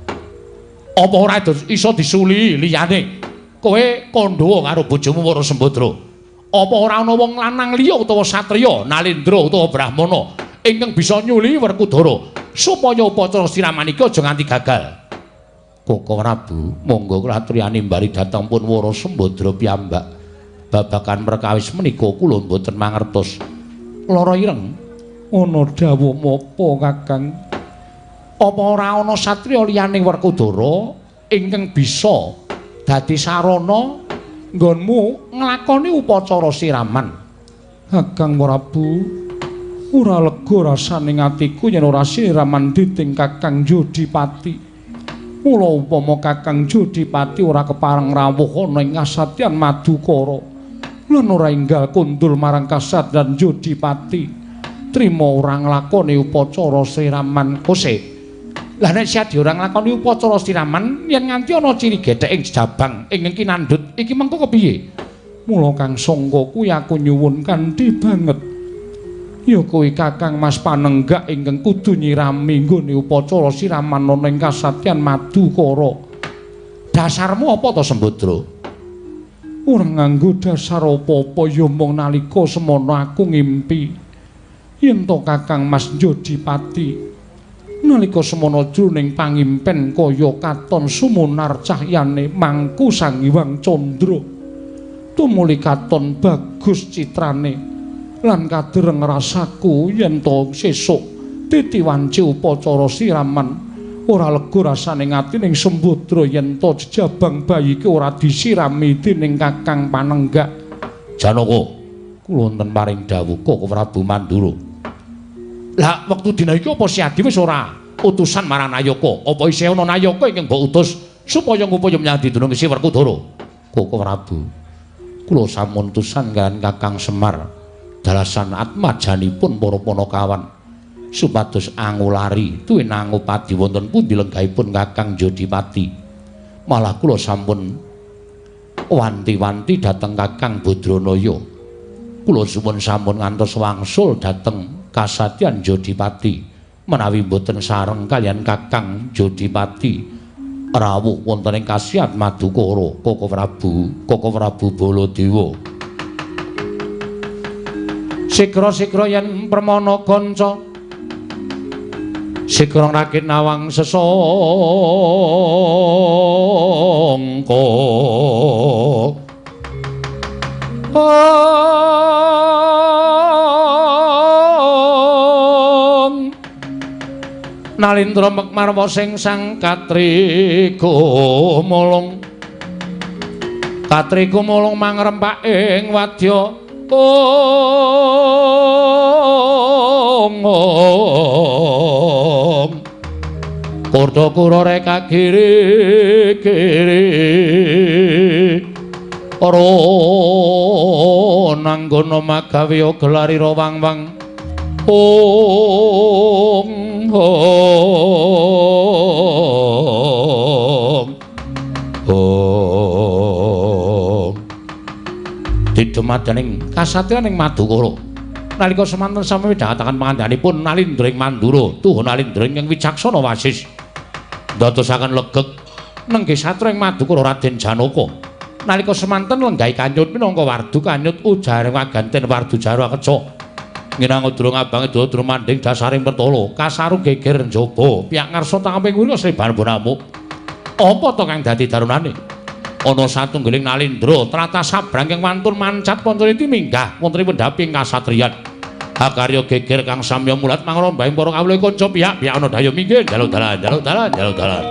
Apa ora iso disuli liyane? Kowe kandhawa karo bojomu Wara Sembadra. Apa ora ana wong lanang liya utawa satriya, nalendra utawa brahmana ingkang bisa nyuli Werkudara supaya upacara siraman iki aja nganti gagal? Koko Prabu, monggo kula aturiyane mbari dhateng pun Wara Sembadra piyambak. Babagan perkawis menika kula mboten mangertos. Lara ireng ana dawuh menapa Kakang? Apa ora ana satriya liyane Werkudara ingkang bisa dadi sarana nggonmu nglakoni upacara siraman? Kakang Prabu, ora lega rasane atiku yen ora siraman dening Kakang Jodipati. Mula upama Kakang Jodipati ora kepareng rawuh ana ing kasatyan Madukara lan ora enggal kundul marang kasatyan Jodipati, trima ora nglakoni upacara siraman. Kose. Lah nek Syadi ora nglakoni upacara siraman yen nganti ana ciri gethek ing jabang ingkang kinandhut iki mengko kepiye? Mula kang sangka kuwi aku nyuwun kanthi banget. Ya kuwi Kakang Mas Panenggak ingkang kudu nyirami nggone upacara siraman ana ing kasatyan Madukara. Dasarmu apa to Sembadra? Ora nganggo dasar apa-apa ya mung nalika semono aku ngimpi yen to Kakang Mas Jodipati nalika semono jroning pangimpen kaya katon sumunar cahyane mangku Sang Hyang Candra tumuli katon bagus citrane lan kadereng rasaku yen to sesuk titi wanci upacara siraman ora lega rasane atining Sembadra yen to jejabang bayi ki ora disirami dening Kakang Panenggak. Janaka kula wonten paring dawuh Koko Prabu Mandura. Lah wektu dina iki apa Syadi wis ora utusan marang Nayaka? Apa isih ana Nayaka ingkang mbok utus supaya ngupaya menyang didunung Si Werkudara? Koko Prabu, kula sampun utusan kaliyan Kakang Semar dalasan atmajanipun para panakawan supados angulari tuwin angupadi wonten pundi lenggahipun Kakang Jodipati. Malah kula sampun wanti-wanti dhateng Kakang Badranaya. Kula suwun sampun ngantos wangsul dhateng kasatyan Jodipati menawi mboten sareng kaliyan Kakang Jodipati rawuh wonten ing kasiat Madukara. Koko Prabu, Koko Prabu Baladewa. Sigra-sigra yen permana kanca Sikrong rakit nawang sesongko. Om Nalindra mekmarwa sing sang katri gumulung. Katri gumulung mangrempak ing wadya. Om Om Kurda kura reka kiri kiri ora nanggono magawe gelarira wang-wang. Om Om Om Didumadaning kasatriyan ing Madukara. Nalika semanten sami midhangetaken pangandhanipun Nalindra ing Mandura, tuhu Nalindra ingkang wicaksana wasis ndadosaken legeg nenggih satra ing Madukara Raden Janaka. Nalika semanten lenggahi kanyut minangka wardu kanyut ujaring waganten wardu jarwa keca. Nginang durung abange durung mandhing dasaring pertala, kasaru geger njaba, piyak ngarsa tangkeping wira Sri Banbonamu. Apa to kang dadi darunane? Ana satunggiling Nalindra tlatah sabrang kang wantun mancat wonten minggah wonten pendhapi ing kasatriyan. Akarya geger kang samya mulat mangrambahing para kawula kanca pihak-pihak ana daya minggir jaluk dalan jaluk dalan jaluk dalan.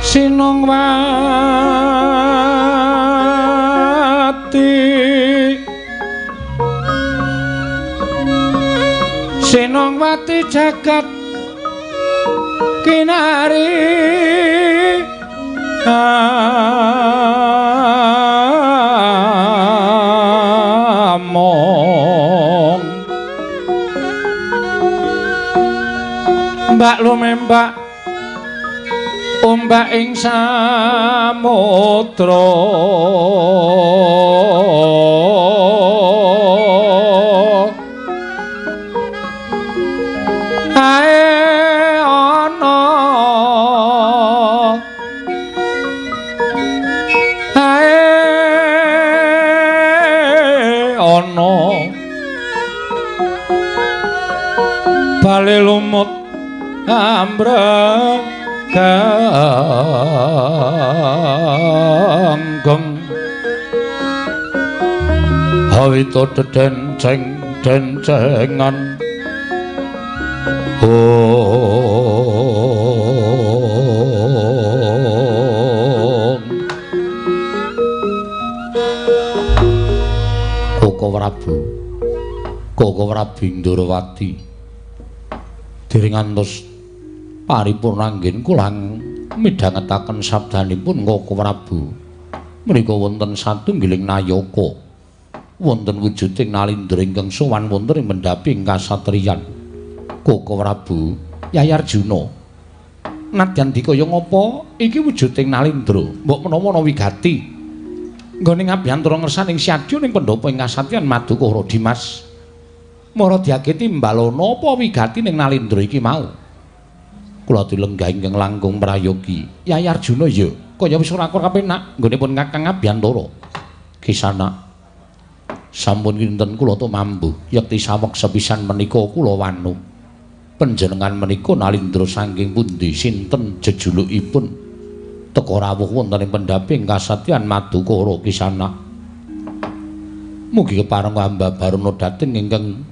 Sinongwati Nganti jagat kinari among. Mbak lumembak ombak ing samudra ae ana ae ana bale lumut ambreng ganggeng hawita dedenceng dencengan ong. Koko Prabu, Koko Prabu Ndorowati dereng ngantos paripurna anggen kula midhangetaken sabdanipun Koko Prabu. Menika wonten satunggiling nayaka wonten wujuding Nalindra ingkang sowan wonten ing mendhapi ing kasatriyan. Koko Prabu Yayi Arjuna, nadyan dikaya ngapa iki wujuding Nalindra, mbok menawa ana wigati nggone ngabiyantara ngersaning syadya ning pendhapa ing kasatriyan Madukara. Dimas, mara diageti mbalana apa wigati ning Nalindra iki mau? Kula dilenggah ingkang langkung prayogi. Yayi Arjuna, ya kaya wis ora kapenak nggone pun Kakang Abiyantara. Kisana, sampun kinten kula tumambuh yekti saweg sepisan menika kula wanu. Panjenengan menika Nalindra saking pundi, sinten jejulukipun, teka rawuh wonten ing pendhapi ing kasatriyan Madukara? Kisana, mugi kepareng hamba baruna dhateng ingkang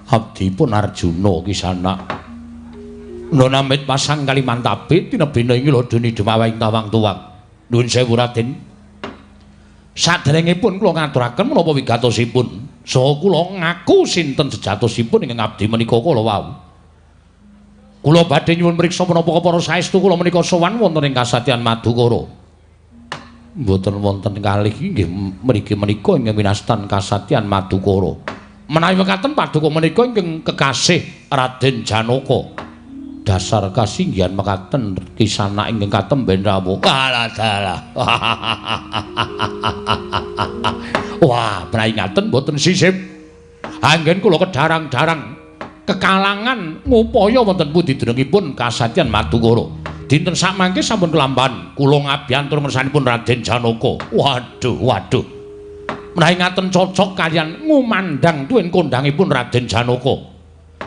abdipun Arjuna. Kisana, nonamit pasang kalimantabe tinebena ing lodoni dumawa ing tawang tuwang. Nuwun sewu Raden, saderengipun kula ngaturaken menapa wigatosipun saha kula ngaku sinten sejatosipun ingkang abdi menika kala wau. Kula badhe nyuwun mriksa menapa kepara saestu kula menika sowan wonten ing kasatriyan Madukara. Mboten wonten kalih inggih mriki menika ingkang winastan kasatriyan Madukara. Menawi mekaten paduka menika ingkang kekasih Raden Janaka. Dasar kasinggihan mekaten kisana ingkang katemben rawuh. Alah dalah. Wah, menawi ngaten mboten sisip. Anggen kula kedarang-darang kekalangan ngupaya wonten pundi dèrengipun kasatriyan Madukara. Dinten sakmangke sampun kelampan kula ngabyantur ngersanipun Raden Janaka. Waduh, waduh. Menawi ngaten cocok kaliyan ngumandhang tuwin kondhangipun Raden Janaka.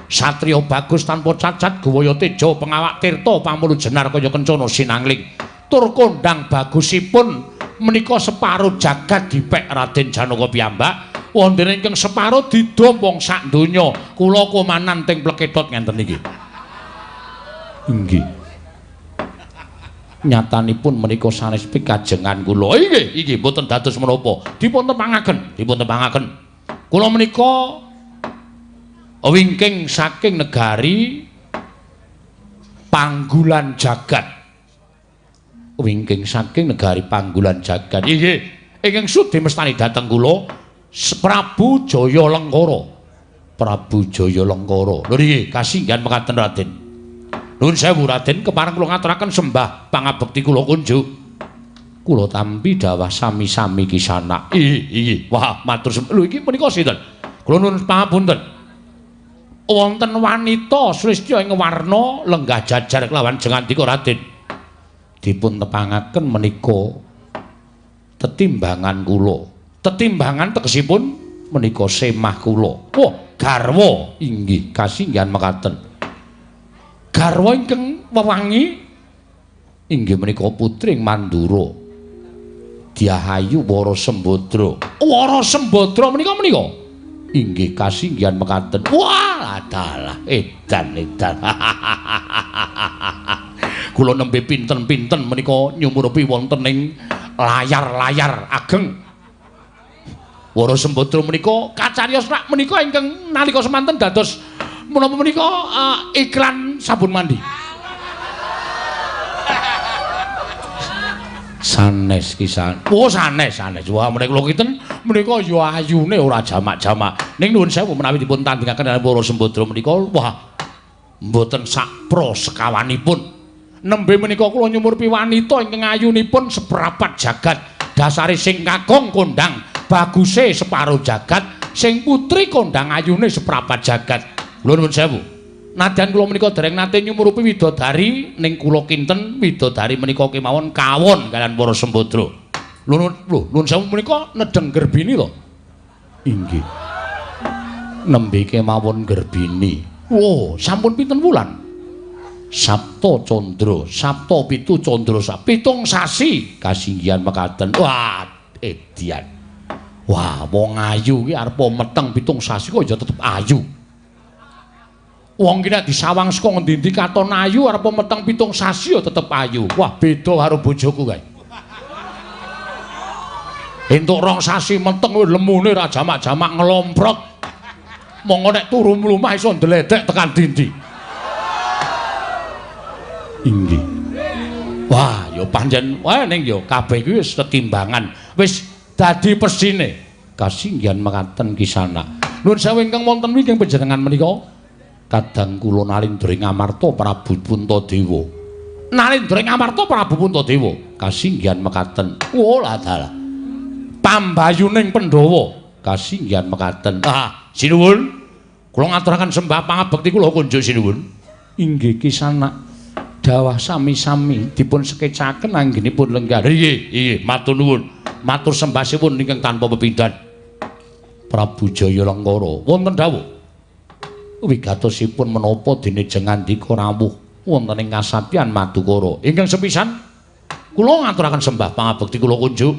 Satriya bagus tanpa cacat, guwaya teja, pengawak tirta, pamulu jenar kaya kencana sinangling. Tur kondhang bagusipun menika separo jagat dipek Raden Janaka piyambak. Wonten ingkang separo didom wong sak donya. Kula komanan teng pleketot ngenten iki. Inggih. Nyatanipun menika sanes pikajengan kula. Inggih, inggih mboten dados menapa. Dipun tepangaken, dipun tepangaken. Kula menika wingking saking negari Panggulan Jagat. Wingking saking negari Panggulan Jagat. Inggih, ingkang sudi mestani dhateng kula Prabu Jaya Lengkara. Prabu Jaya Lengkara. Lho niki kasinggihan mekaten Raden. Nuwun sewu Raden, kepareng kula ngaturaken sembah pangabekti kula kunjuk. Kula tampi dawah sami-sami kisana. Inggih, wah matur sembah. Lho iki menika sinten? Kula nuwun pangapunten. Wonten wanita sulistya ing warna lenggah jajar kelawan jengandika Raden. Dipun tepangaken menika tetimbangan kula. Tetimbangan tegesipun menika semah kula. Wah, garwa inggih kasinggihan mekaten. Garwa ingkang wewangi inggih menika putri Mandura. Diahayu Wara Sembadra. Wara Sembadra menika menika inggih kasinggihan mekaten. Wah, dalah edan edan. Kula nembe pinten-pinten menika nyumurupi wonten ing layar-layar ageng. Wara Sembadra menika kacariyos rak menika ingkang nalika semanten dados Menapa menika iklan sabun mandi? Sanes kisan. Oh sanes sanes. Wah menika kula kinten menika ya ayune ora jamak-jamak. Ning nuwun sewu menawi dipun tandingaken kaliyan para sembadra menika wah mboten sakpro sekawanipun. Nembe menika kula nyumurpi wanita ingkang ayunipun seprapat jagat. Dasare sing kakung kondang baguse separo jagat, sing putri kondang ayune seprapat jagat. Kula nuwun sewu. Nadyan kula menika dereng nate nyumurupi widodari ning kula kinten widodari menika kemawon kawon kaliyan para sembadra. Lho nuwun sewu menika nedheng gerbini to? Inggih. Nembe kemawon gerbini. Oh, sampun pinten wulan? Sabta Candra, Sabta pitu Candra, pitung sasi kasinggihan mekaten. Wah, edian. Wah, wong ayu iki arep meteng pitung sasi kok ya tetep ayu. Wong ki nek disawang saka ngendi-endi katon ayu arep meteng pitung sasi ya tetep ayu. Wah, beda karo bojoku kae. Entuk rong sasi meteng lemune ra jamak-jamak ngelomprot. Monggo nek turu mlumah iso ndledek tekan dindi. Inggih. Wah, ya pancen wah ning ya kabeh iki wis tetimbangan. Wis dadi pesine. Kasinggihan mekaten kisana. Nuwun sewu ingkang wonten wingking panjenengan menika. Kadang kula Nalindra ing Amarta Prabu Puntadewa. Nalindra ing Amarta Prabu Puntadewa. Kasinggihan mekaten. Oh lah dalah. Pambayuning Pandhawa. Kasinggihan mekaten. Ah, sinuwun. Kula ngaturaken sembah pangabekti kula kunjuk sinuwun. Inggih kisana. Dawah sami-sami dipun sekecaken anggenipun lenggah. Inggih, inggih, matur nuwun. Matur sembah siwun ingkang tanpa pepindhan. Prabu Jaya Lengkara wonten dawuh. Wigatosipun menapa dene jengandika rawuh wonten ing kasatyan Madukara. Ingkang sepisan kula ngaturaken sembah pangabekti kula kunjuk.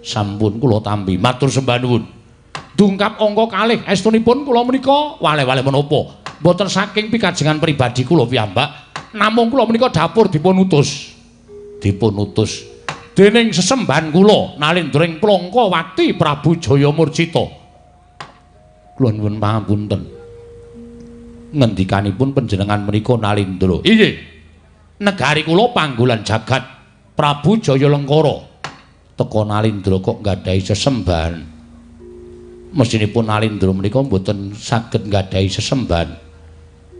Sampun kula tampi. Matur sembah nuwun. Dungkap angka kalih estunipun kula menika wale-wale menapa? Mboten saking pikajengan pribadi kula piyambak. Namung kula menika dapur dipun utus. Dipun utus dening sesembahan kula Nalindra ing Plangkawati Prabu Jaya Murcita. Kula nyuwun pangapunten. Ngendikanipun panjenengan menika Nalindra. Inggih. Negari kula panggolan jagat Prabu Jaya Lengkara. Teka Nalindra kok nggadahi sesembahan. Mestinipun Nalindra menika mboten saged nggadahi sesembahan.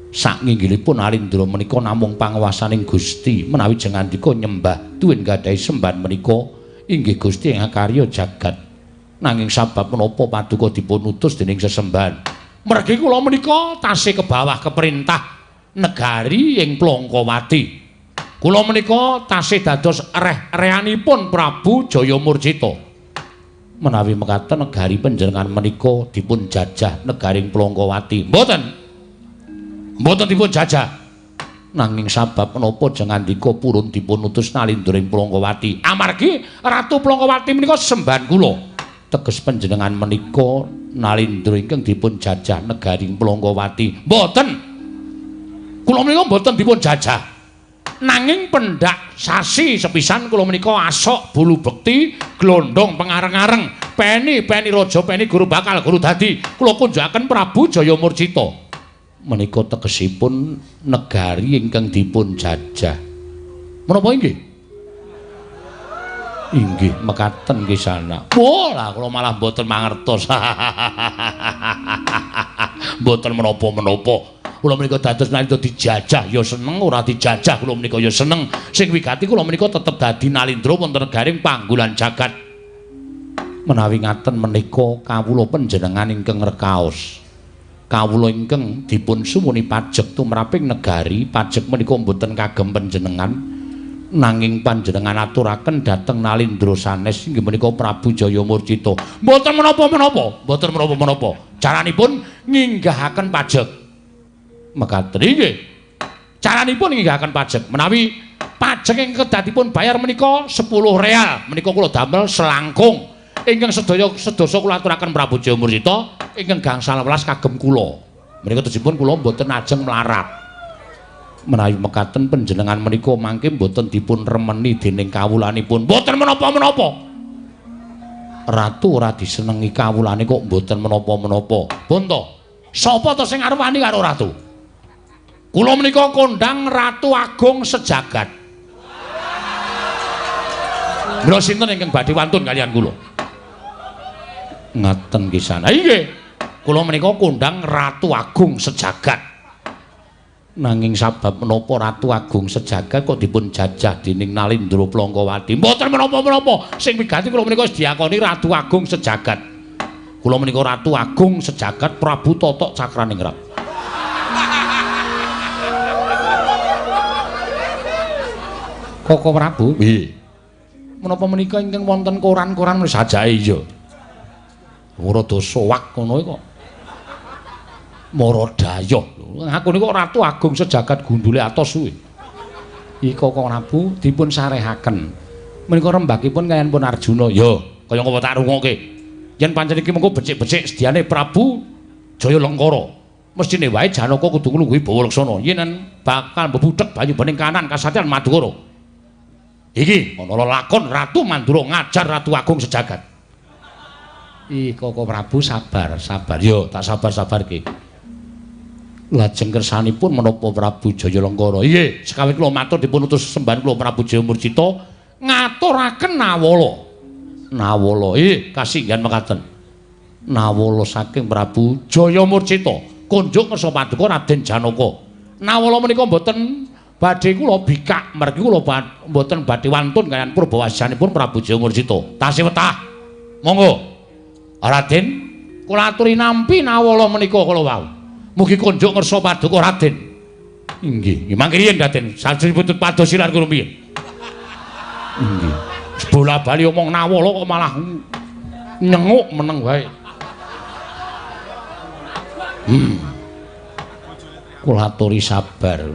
Saknginggilipun Nalindra menika namung panguwasaning Gusti menawi jengandika nyembah tuwin nggadahi sembahan menika inggih Gusti ingkang karya jagat. Nanging sabab menapa paduka dipun utus dening sesembahan? Mergi kula menika tasih kebawah keperintah negari ing Plangkawati. Kula menika tasih dados reh-rehanipun Prabu Jaya Murcita. Menawi mekaten negari panjenengan menika dipun jajah negari ing Plangkawati. Mboten. Mboten dipun jajah. Nanging sabab menapa jengandika purun dipun utus Nalindra ing Plangkawati? Amargi Ratu Plangkawati menika sembahan kula. Teges panjenengan menika Nalindra ingkang dipun jajah negari Plangkawati. Mboten. Kula menika mboten dipun jajah. Nanging pendak sasi sepisan kula menika asok bulu bekti glondong pengareng-areng peni-peni raja peni guru bakal guru dadi kula kunjukaken Prabu Jaya Murcita. Menika tegesipun negari ingkang dipun jajah. Menapa inggih? Inggih mekaten kisana. Wah, lah kula malah mboten mangertos. Mboten menapa-menapa. Kula menika dados Nalindra dijajah ya seneng, ora dijajah kula menika ya seneng. Sing wigati kula menika tetep dadi Nalindra wonten negaring panggolan jagat. Menawi ngaten menika kawula panjenengan ingkang rekaos. Kawula ingkang dipun suwuni pajek tumraping negari, pajek menika mboten kagem panjenengan. Nanging panjenengan aturaken dhateng Nalindra sanes inggih menika Prabu Jaya Murcita. Mboten menapa-menapa, mboten menapa-menapa. Caranipun nginggahaken pajek. Mekaten inggih. Caranipun nginggahaken pajek. Menawi pajek ingkang kedadipun bayar menika 10 real, menika kula damel selangkung. Ingkang sedaya sedasa kula aturaken Prabu Jaya Murcita ingkang gangsal welas kagem kula. Menika tejipun kula mboten ajeng mlarat. Menawi mekaten panjenengan menika mangke mboten dipun remeni dening kawulanipun. Mboten menapa-menapa. Ratu ora disenengi kawulane kok mboten menapa-menapa. Bonto, sapa to sing arep wani karo ratu? Kula menika kondhang Ratu Agung sejagat. Mila sinten ingkang badhe wantun kaliyan kula? Ngaten kisana. Inggih. Kula menika kondhang Ratu Agung sejagat. Nanging sabab menapa Ratu Agung sejagat kok dipun jajah dening Nalindra Plangkawati? Mboten menapa-menapa. Sing wigati kula menika diakoni Ratu Agung sejagat. Kula menika Ratu Agung sejagat Prabu Totok Cakraningrat. Koko Prabu? Nggih. Menapa menika ingkang wonten koran-koran wis sajae iya. Rada sowak ngono kok. Mara dayoh. Aku niku Ratu Agung sejagat gundule atos kuwi. Iki Koko Prabu dipun sarehaken. Menika rembakipun kaliyan pun Arjuna. Ya, kaya ngapa tak rungokke. Yen pancen iki mengko becik-becik sediane Prabu Jaya Lengkara. Mestine wae Janaka kudu nglungguhi Bawa Laksana. Yen bakal mbebudhek banyu bening kanan kasatyan Madukara. Iki ana lakon Ratu Mandura ngajar Ratu Agung sejagat. Ih, Koko Prabu sabar, sabar. Yo, tak sabar-sabarke. Lajeng kersanipun menapa Prabu Jaya Lengkara? Nggih, sekawit kula matur dipun utus sembahan kula Prabu Jaya Murcita ngaturaken nawala. Nawala, nggih, kasinggihan mekaten. Nawala saking Prabu Jaya Murcita kunjuk ngersa paduka Raden Janaka. Nawala menika mboten badhe kula bikak mergi kula mboten badhe wantun kaliyan purbawasanipun Prabu Jaya Murcita. Tasih wetah. Monggo. Raden, kula aturi nampi nawala menika kala wau. Mugi kunjuk ngersa paduka Raden. Inggih, nggih mangke riyin Raden. Sajripun pados silar kula piye? Inggih. Bola-bali omong nawala kok malah nyenguk meneng wae. Kula aturi sabar.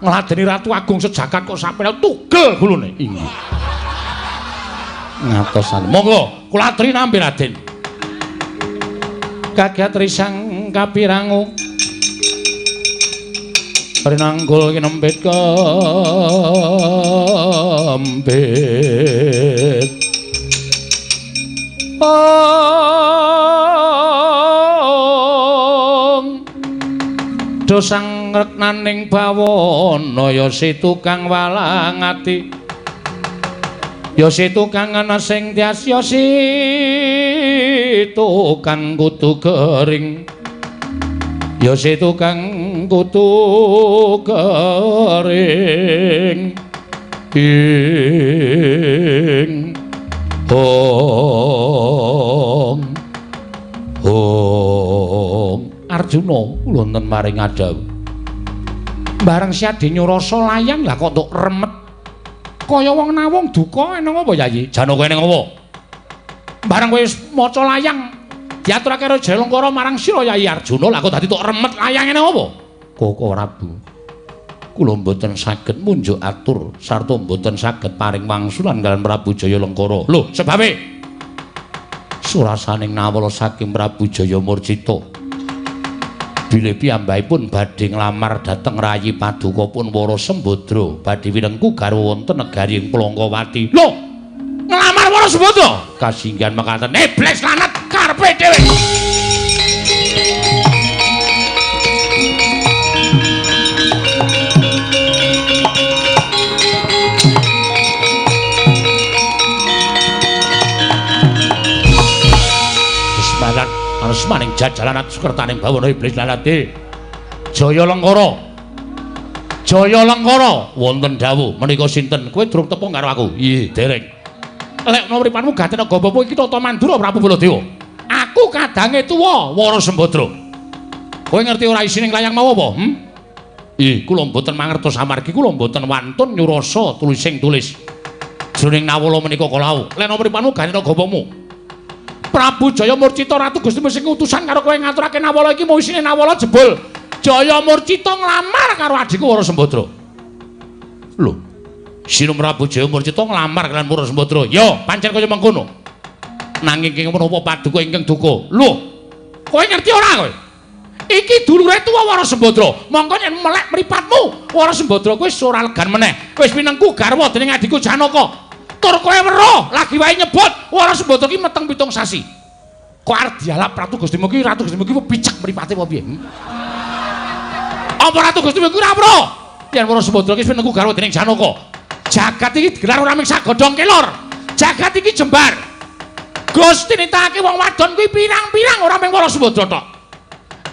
Ngladeni Ratu Agung sejagat kok sampe tugel gulune. Inggih. Ngatosan. Monggo kula aturi nampi Raden. Kaget risang kapirangu rinanggul kinempit kempit. Ong dosang reknaning bawana ya si tukang walang ati ya si tukang ana sing tias ya si tukang kutu kering ya si tukang kutu kering ing ong ong Arjuna wonten maring adawu bareng siade nyurasa layang lah kok entuk remet kaya wong nawung duka eneng apa Yayi? Janaka eneng apa? Bareng kowe wis maca layang diaturake karo Jaya Lengkara marang sira Yayi Arjuna lah kok dadi tok remet layang eneng apa? Koko Prabu, kula mboten saged munjuk atur sarta mboten saged paring wangsulan kaliyan Prabu Jaya Lengkara. Lho, sebabe surasaning nawala saking Prabu Jaya Murcita bilih piyambakipun badhe nglamar dhateng rayi paduka pun Wara Sembadra badhe winengku garwa wonten negari ing Plangkawati. Lho, nglamar Wara Sembadra? Kasinggihan mekaten. Iblis lanat karepe dhewe. Semangat maning jajalan sukertaning bawana iblis lanate. Jaya Lengkara. Jaya Lengkara wonten dawuh menika sinten? Kowe durung tepung karo aku. Nggih, dereng. Lek ana mripanmu gaten naga bapa iki Tata Mandura Prabu Baladewa. Aku kadange tuwa Wara Sembadra. Kowe ngerti ora isine layang mau apa? Ih, kula mboten mangertos amargi kula mboten wantun nyurasa tulising tulis. Jroning nawala menika kala wau. Lek ana mripanmu gaten naga bapamu. Prabu Jaya Murcita Ratu Gusti sing utusan karo kowe ngaturake nawala iki mau isine nawala jebul Jaya Murcita nglamar karo adhiku Wara Sembadra. Lho, Sinum Prabu Jaya Murcita nglamar kaliyan Wara Sembadra. Ya, pancen kaya mengkono. Nanging ing menapa paduka ingkang duka? Lho, kowe ngerti ora kowe? Iki dulure tuwa Wara Sembadra. Mongko yen melek mripatmu, Wara Sembadra kowe wis ora legan meneh. Wis pinengku garwa dening adhiku Janaka. Tur kowe weruh lagi wae nyebut Wara Sembadra ki meteng 7 sasi. Kok arep dialap Ratu Gustimu ki, Ratu Gustimu ki picek mripate apa piye? Apa Ratu Gusti kuwi ora weruh? Yen Wara Sembadra iki wis nengku garwa dening Janaka. Jagat iki digelar ora mung sagodhong kelor. Jagat iki jembar. Gusti nitahake wong wadon kuwi pirang-pirang ora mung Wara Sembadra tok.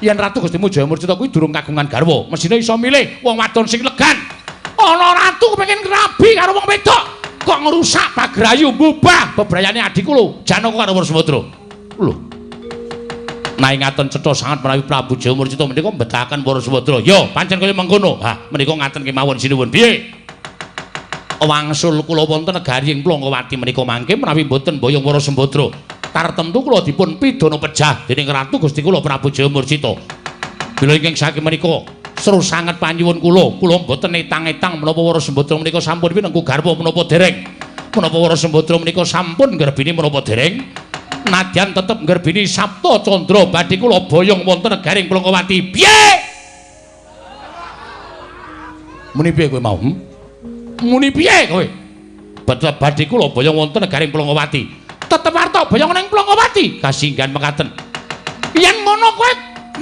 Yen Ratu Gustimu Jaya Murcita kuwi durung kagungan garwa, mesthine iso milih wong wadon sing legan. Ana ratu kepengin rabi karo wong wedok, kok ngrusak pagrayu mbubah bebrayane adhiku lho, Janaka karo Wara Sembadra. Lho. Naing ngaten cetha sanget menawi Prabu Jaya Murcita menika mbetahaken Wara Sembadra. Ya, pancen kaya mengkono. Ha, menika ngaten kemawon sinuwun. Piye? Wangsul kula wonten negari ing Plongkowati menika mangke menawi mboten boyong Wara Sembadra. Tartemtu kula dipun pidana pejah dening Ratu Gusti kula Prabu Jaya Murcita. Bila ingkang saking menika seru sanget panyuwun kula, kula mboten etang-etang menapa Wara Sembadra menika sampun pinengku garwa menapa dereng. Menapa Wara Sembadra menika sampun ngrebini menapa dereng. Nadyan tetep ngrebini Sabta Candra badhe kula boyong wonten negaring Plongkowati. Piye? Muni piye kowe mau? Muni piye kowe? Badhe kula boyong wonten negaring Plongkowati. Tetep arta boyong ning Plongkowati. Kasinggan mekaten. Yen ngono kowe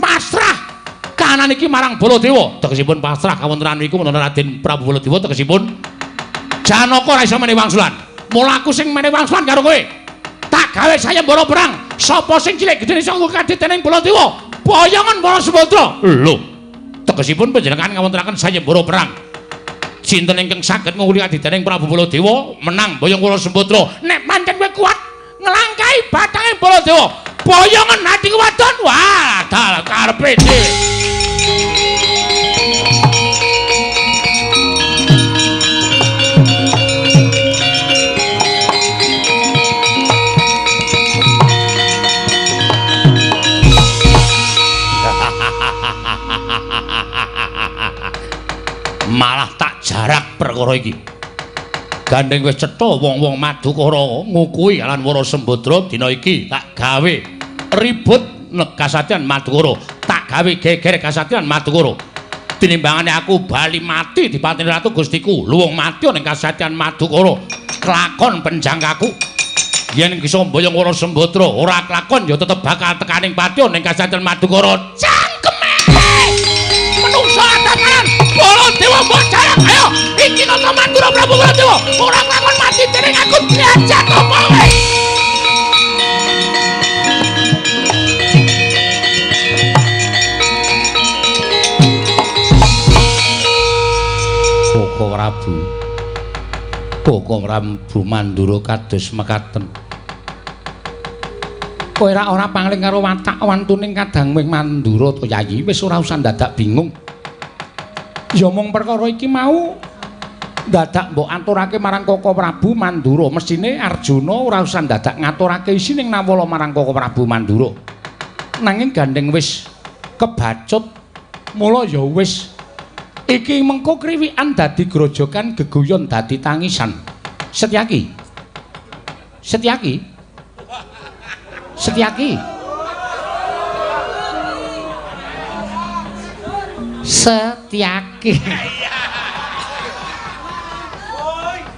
pasrah kahanan iki marang Baladewa. Tegesipun pasrah kawontenan niku wonten Raden Prabu Baladewa tegesipun Janaka ora iso menehi wangsulan. Mula aku sing menehi wangsulan karo kowe. Tak gawe sayembara perang. Sapa sing cilik gedhe iso kaditening Baladewa? Boyongan Wara Sembadra. Lho. Tegesipun panjenengan ngawontenaken sayembara perang. Sinten ingkang saged ngungkuli kadidening Prabu Baladewa menang boyong Wara Sembadra. Nek pancen kowe kuat nglangkahi bathange Baladewa, boyongan adhiku wadon. Wah, dal karepe dhewe. Malah tak jarak perkara iki. Gandeng wis cetha wong-wong Madukara ngukuhi lan Wara Sembadra dina iki tak gawe ribut kasatyan Madukara, tak gawe geger kasatyan Madukara. Tinimbangane aku bali mati dipateni Ratu Gustiku, luwung mati ning kasatyan Madukara. Kelakon penjangkaku. Yen bisa mboyong Wara Sembadra, ora kelakon ya tetep bakal tekaning patya ning kasatyan Madukara. Cangkeme! Menungso atangan Baladewa mbok jarak, ayo iki nata Mandura Prabu Baladewa ora kelakon mati dening aku diajak apa kowe. Koko Prabu, Koko Prabu Mandura kados mekaten. Kowe ora pangling karo watak wantuning kadang wing Mandura to Yayi, wis ora usah dadak bingung. Ya mung perkara iki mau dadak mbok aturake marang Koko Prabu Mandura. Mesthine Arjuna ora usah dadak ngaturake isining nawala marang Koko Prabu Mandura. Nanging gandeng wis kebacut, mula ya wis iki mengko kriwikan dadi grojogan, geguyon dadi tangisan. Setyaki. Setyaki. Setyaki. Setyaki.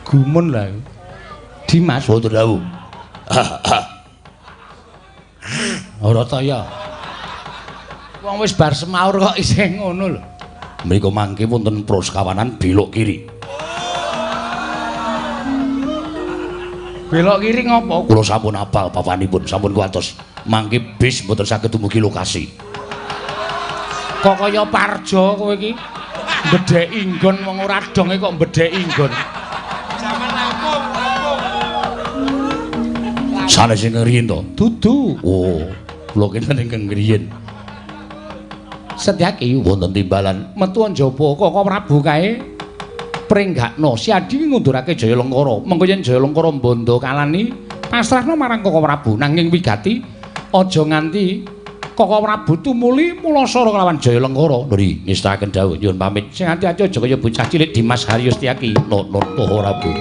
Gumun lah. Dimas wonten dawuh. Ora ta ya. Wong wis bar semaur kok isih ngono lho. Mriku mangke wonten proskawanan belok kiri. Belok kiri ngopo? Kula sampun apal papanipun, sampun kuwatos. Mangke bis mboten saged dumugi lokasi. Kok kaya Parjo kowe iki? Mbedheki nggon wong ora donge kok mbedheki nggon. Jaman rampung, rampung. Sanes ingkang riyin to? Dudu. Oh, kula kinten ingkang riyin. Setyaki wonten timbalan metu njaba Koko Prabu kae pringgakna Siadi ngundurake Jaya Lengkara. Mengko yen Jaya Lengkara mbondo kalani pasrahna marang Koko Prabu, nanging wigati aja nganti Koko Prabu tumuli mulasara kelawan Jaya Lengkara. Nuri ngestakaken dawuh nyuwun pamit. Sing ati-ati aja kaya bocah cilik Dimas Haryo Setyaki. Nono Prabu.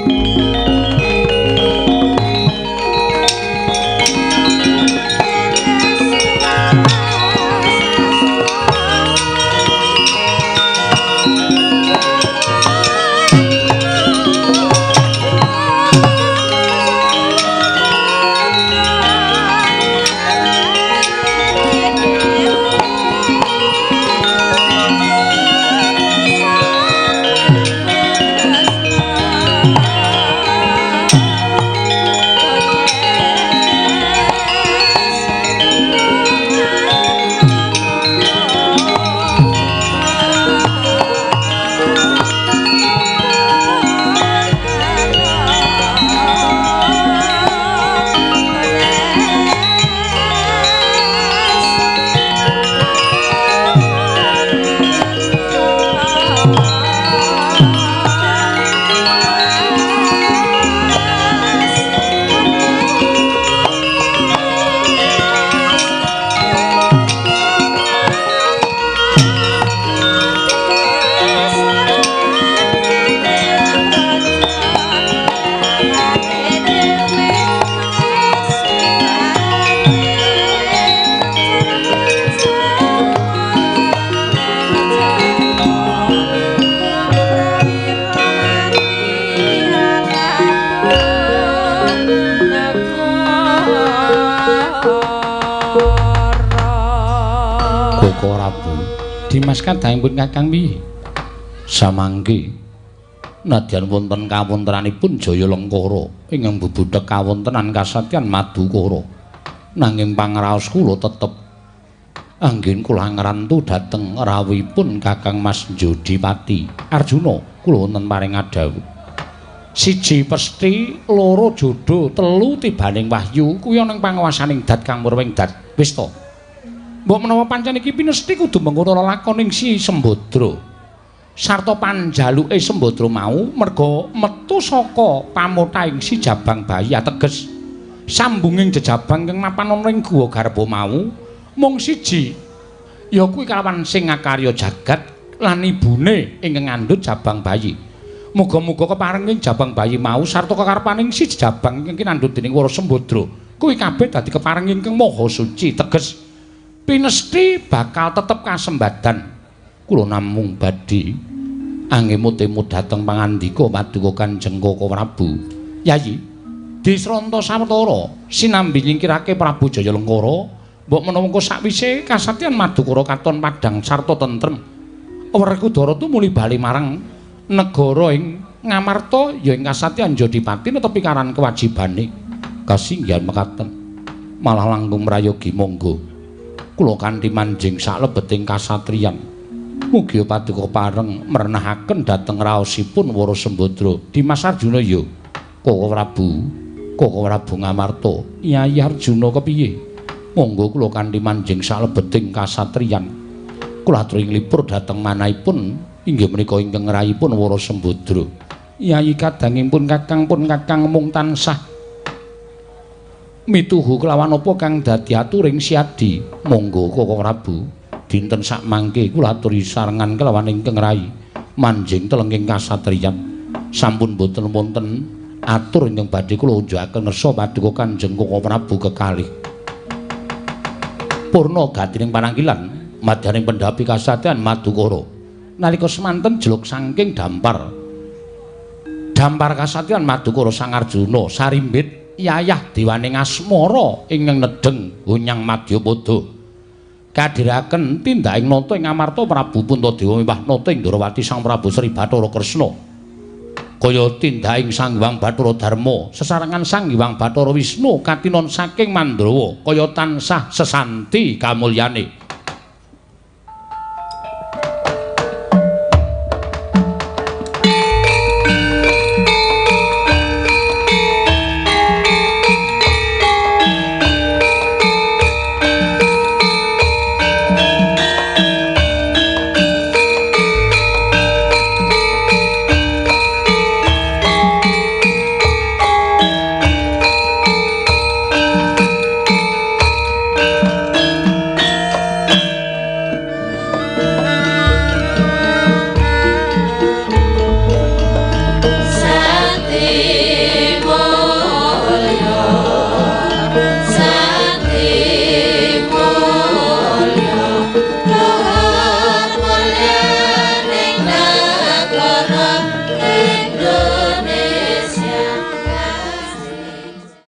Koko Prabu. Dimas kadangipun Kakang piye? Samangke nadyan wonten kawontenanipun Jaya Lengkara ingkang bebudheg kawontenan kasatyan Madukara. Nanging pangraos kula tetep anggen kula ngrantu dhateng rawuhipun Kakang Mas Jodipati. Arjuna, kula wonten paring adhawuh. Siji pesthi, loro jodo, telu tibaning wahyu kuwi ana ing panguwasaning dat kang murwing dat. Wis to. Mbok menawa pancen iki pinesthi kudu mengkono lelakoning Si Sembadra. Sarta panjaluke Sembadra mau merga metu saka pamothahing Si Jabang Bayi ateges sambunging jejabang kang mapan ana ing guwa garba mau mung siji ya kuwi kalawan sing ngakarya jagat lan ibune ingkang ngandhut Jabang Bayi. Muga-muga keparenging Jabang Bayi mau sarta kekarepaning Si Jabang ingkang kinandhut dening Wara Sembadra kuwi kabeh dadi keparenging kang maha suci teges pinesthi bakal tetep kasembadan. Kula namung badhe angemut-emut dhateng pangandika paduka Kanjeng Koko Prabu. Yayi, disranta sawetara sinambi nyingkirake Prabu Jaya Lengkara, mbok menawa engko sakwise kasatyan Madukara katon padhang sarta tentrem, Werkudara tumuli bali marang negara ing Ngamarta ya ing kasatyan Jodipati netepi karan kewajibane. Kasinggihan mekaten malah langkung mrayogi monggo. Kula kanthi manjing saklebeting kasatriyan. Mugi paduka pareng merenahaken dhateng raosipun Wara Sembadra. Dimas Arjuna ya. Koko Prabu, Koko Prabu Ngamarta. Yayi Arjuna kepiye? Monggo kula kanthi manjing saklebeting kasatriyan. Kula aturi nglipur dhateng manahipun inggih menika ingkang ngrayipun Wara Sembadra. Yayi kadangipun Kakang pun Kakang mung tansah mituhu kelawan apa kang dadi aturing Siadi. Monggo Koko Prabu, dinten sakmangke kula aturi sarengan kelawan ingkang rai manjing telenging kasatriyan. Sampun boten wonten atur ingkang badhe kula unjukaken ngersa paduka Kanjeng Koko Prabu kekalih. Purna gatining panangkilan madyaning pendhapi kasatyan Madukara. Nalika semanten jeluk saking dampar. Dampar kasatyan Madukara Sang Arjuna sarimbit yayah dewaning asmara ingkang nedheng hunyang madyapada. Kadhiraken tindaking nata ing Amarta Prabu Puntadewa miwah nata ing Ndrawati Sang Prabu Sri Bathara Kresna. Kaya tindaking Sang Hyang Bathara Darma sesarengan Sang Hyang Bathara Wisnu katinon saking Mandrawa kaya tansah sesanti kamulyane. Sati.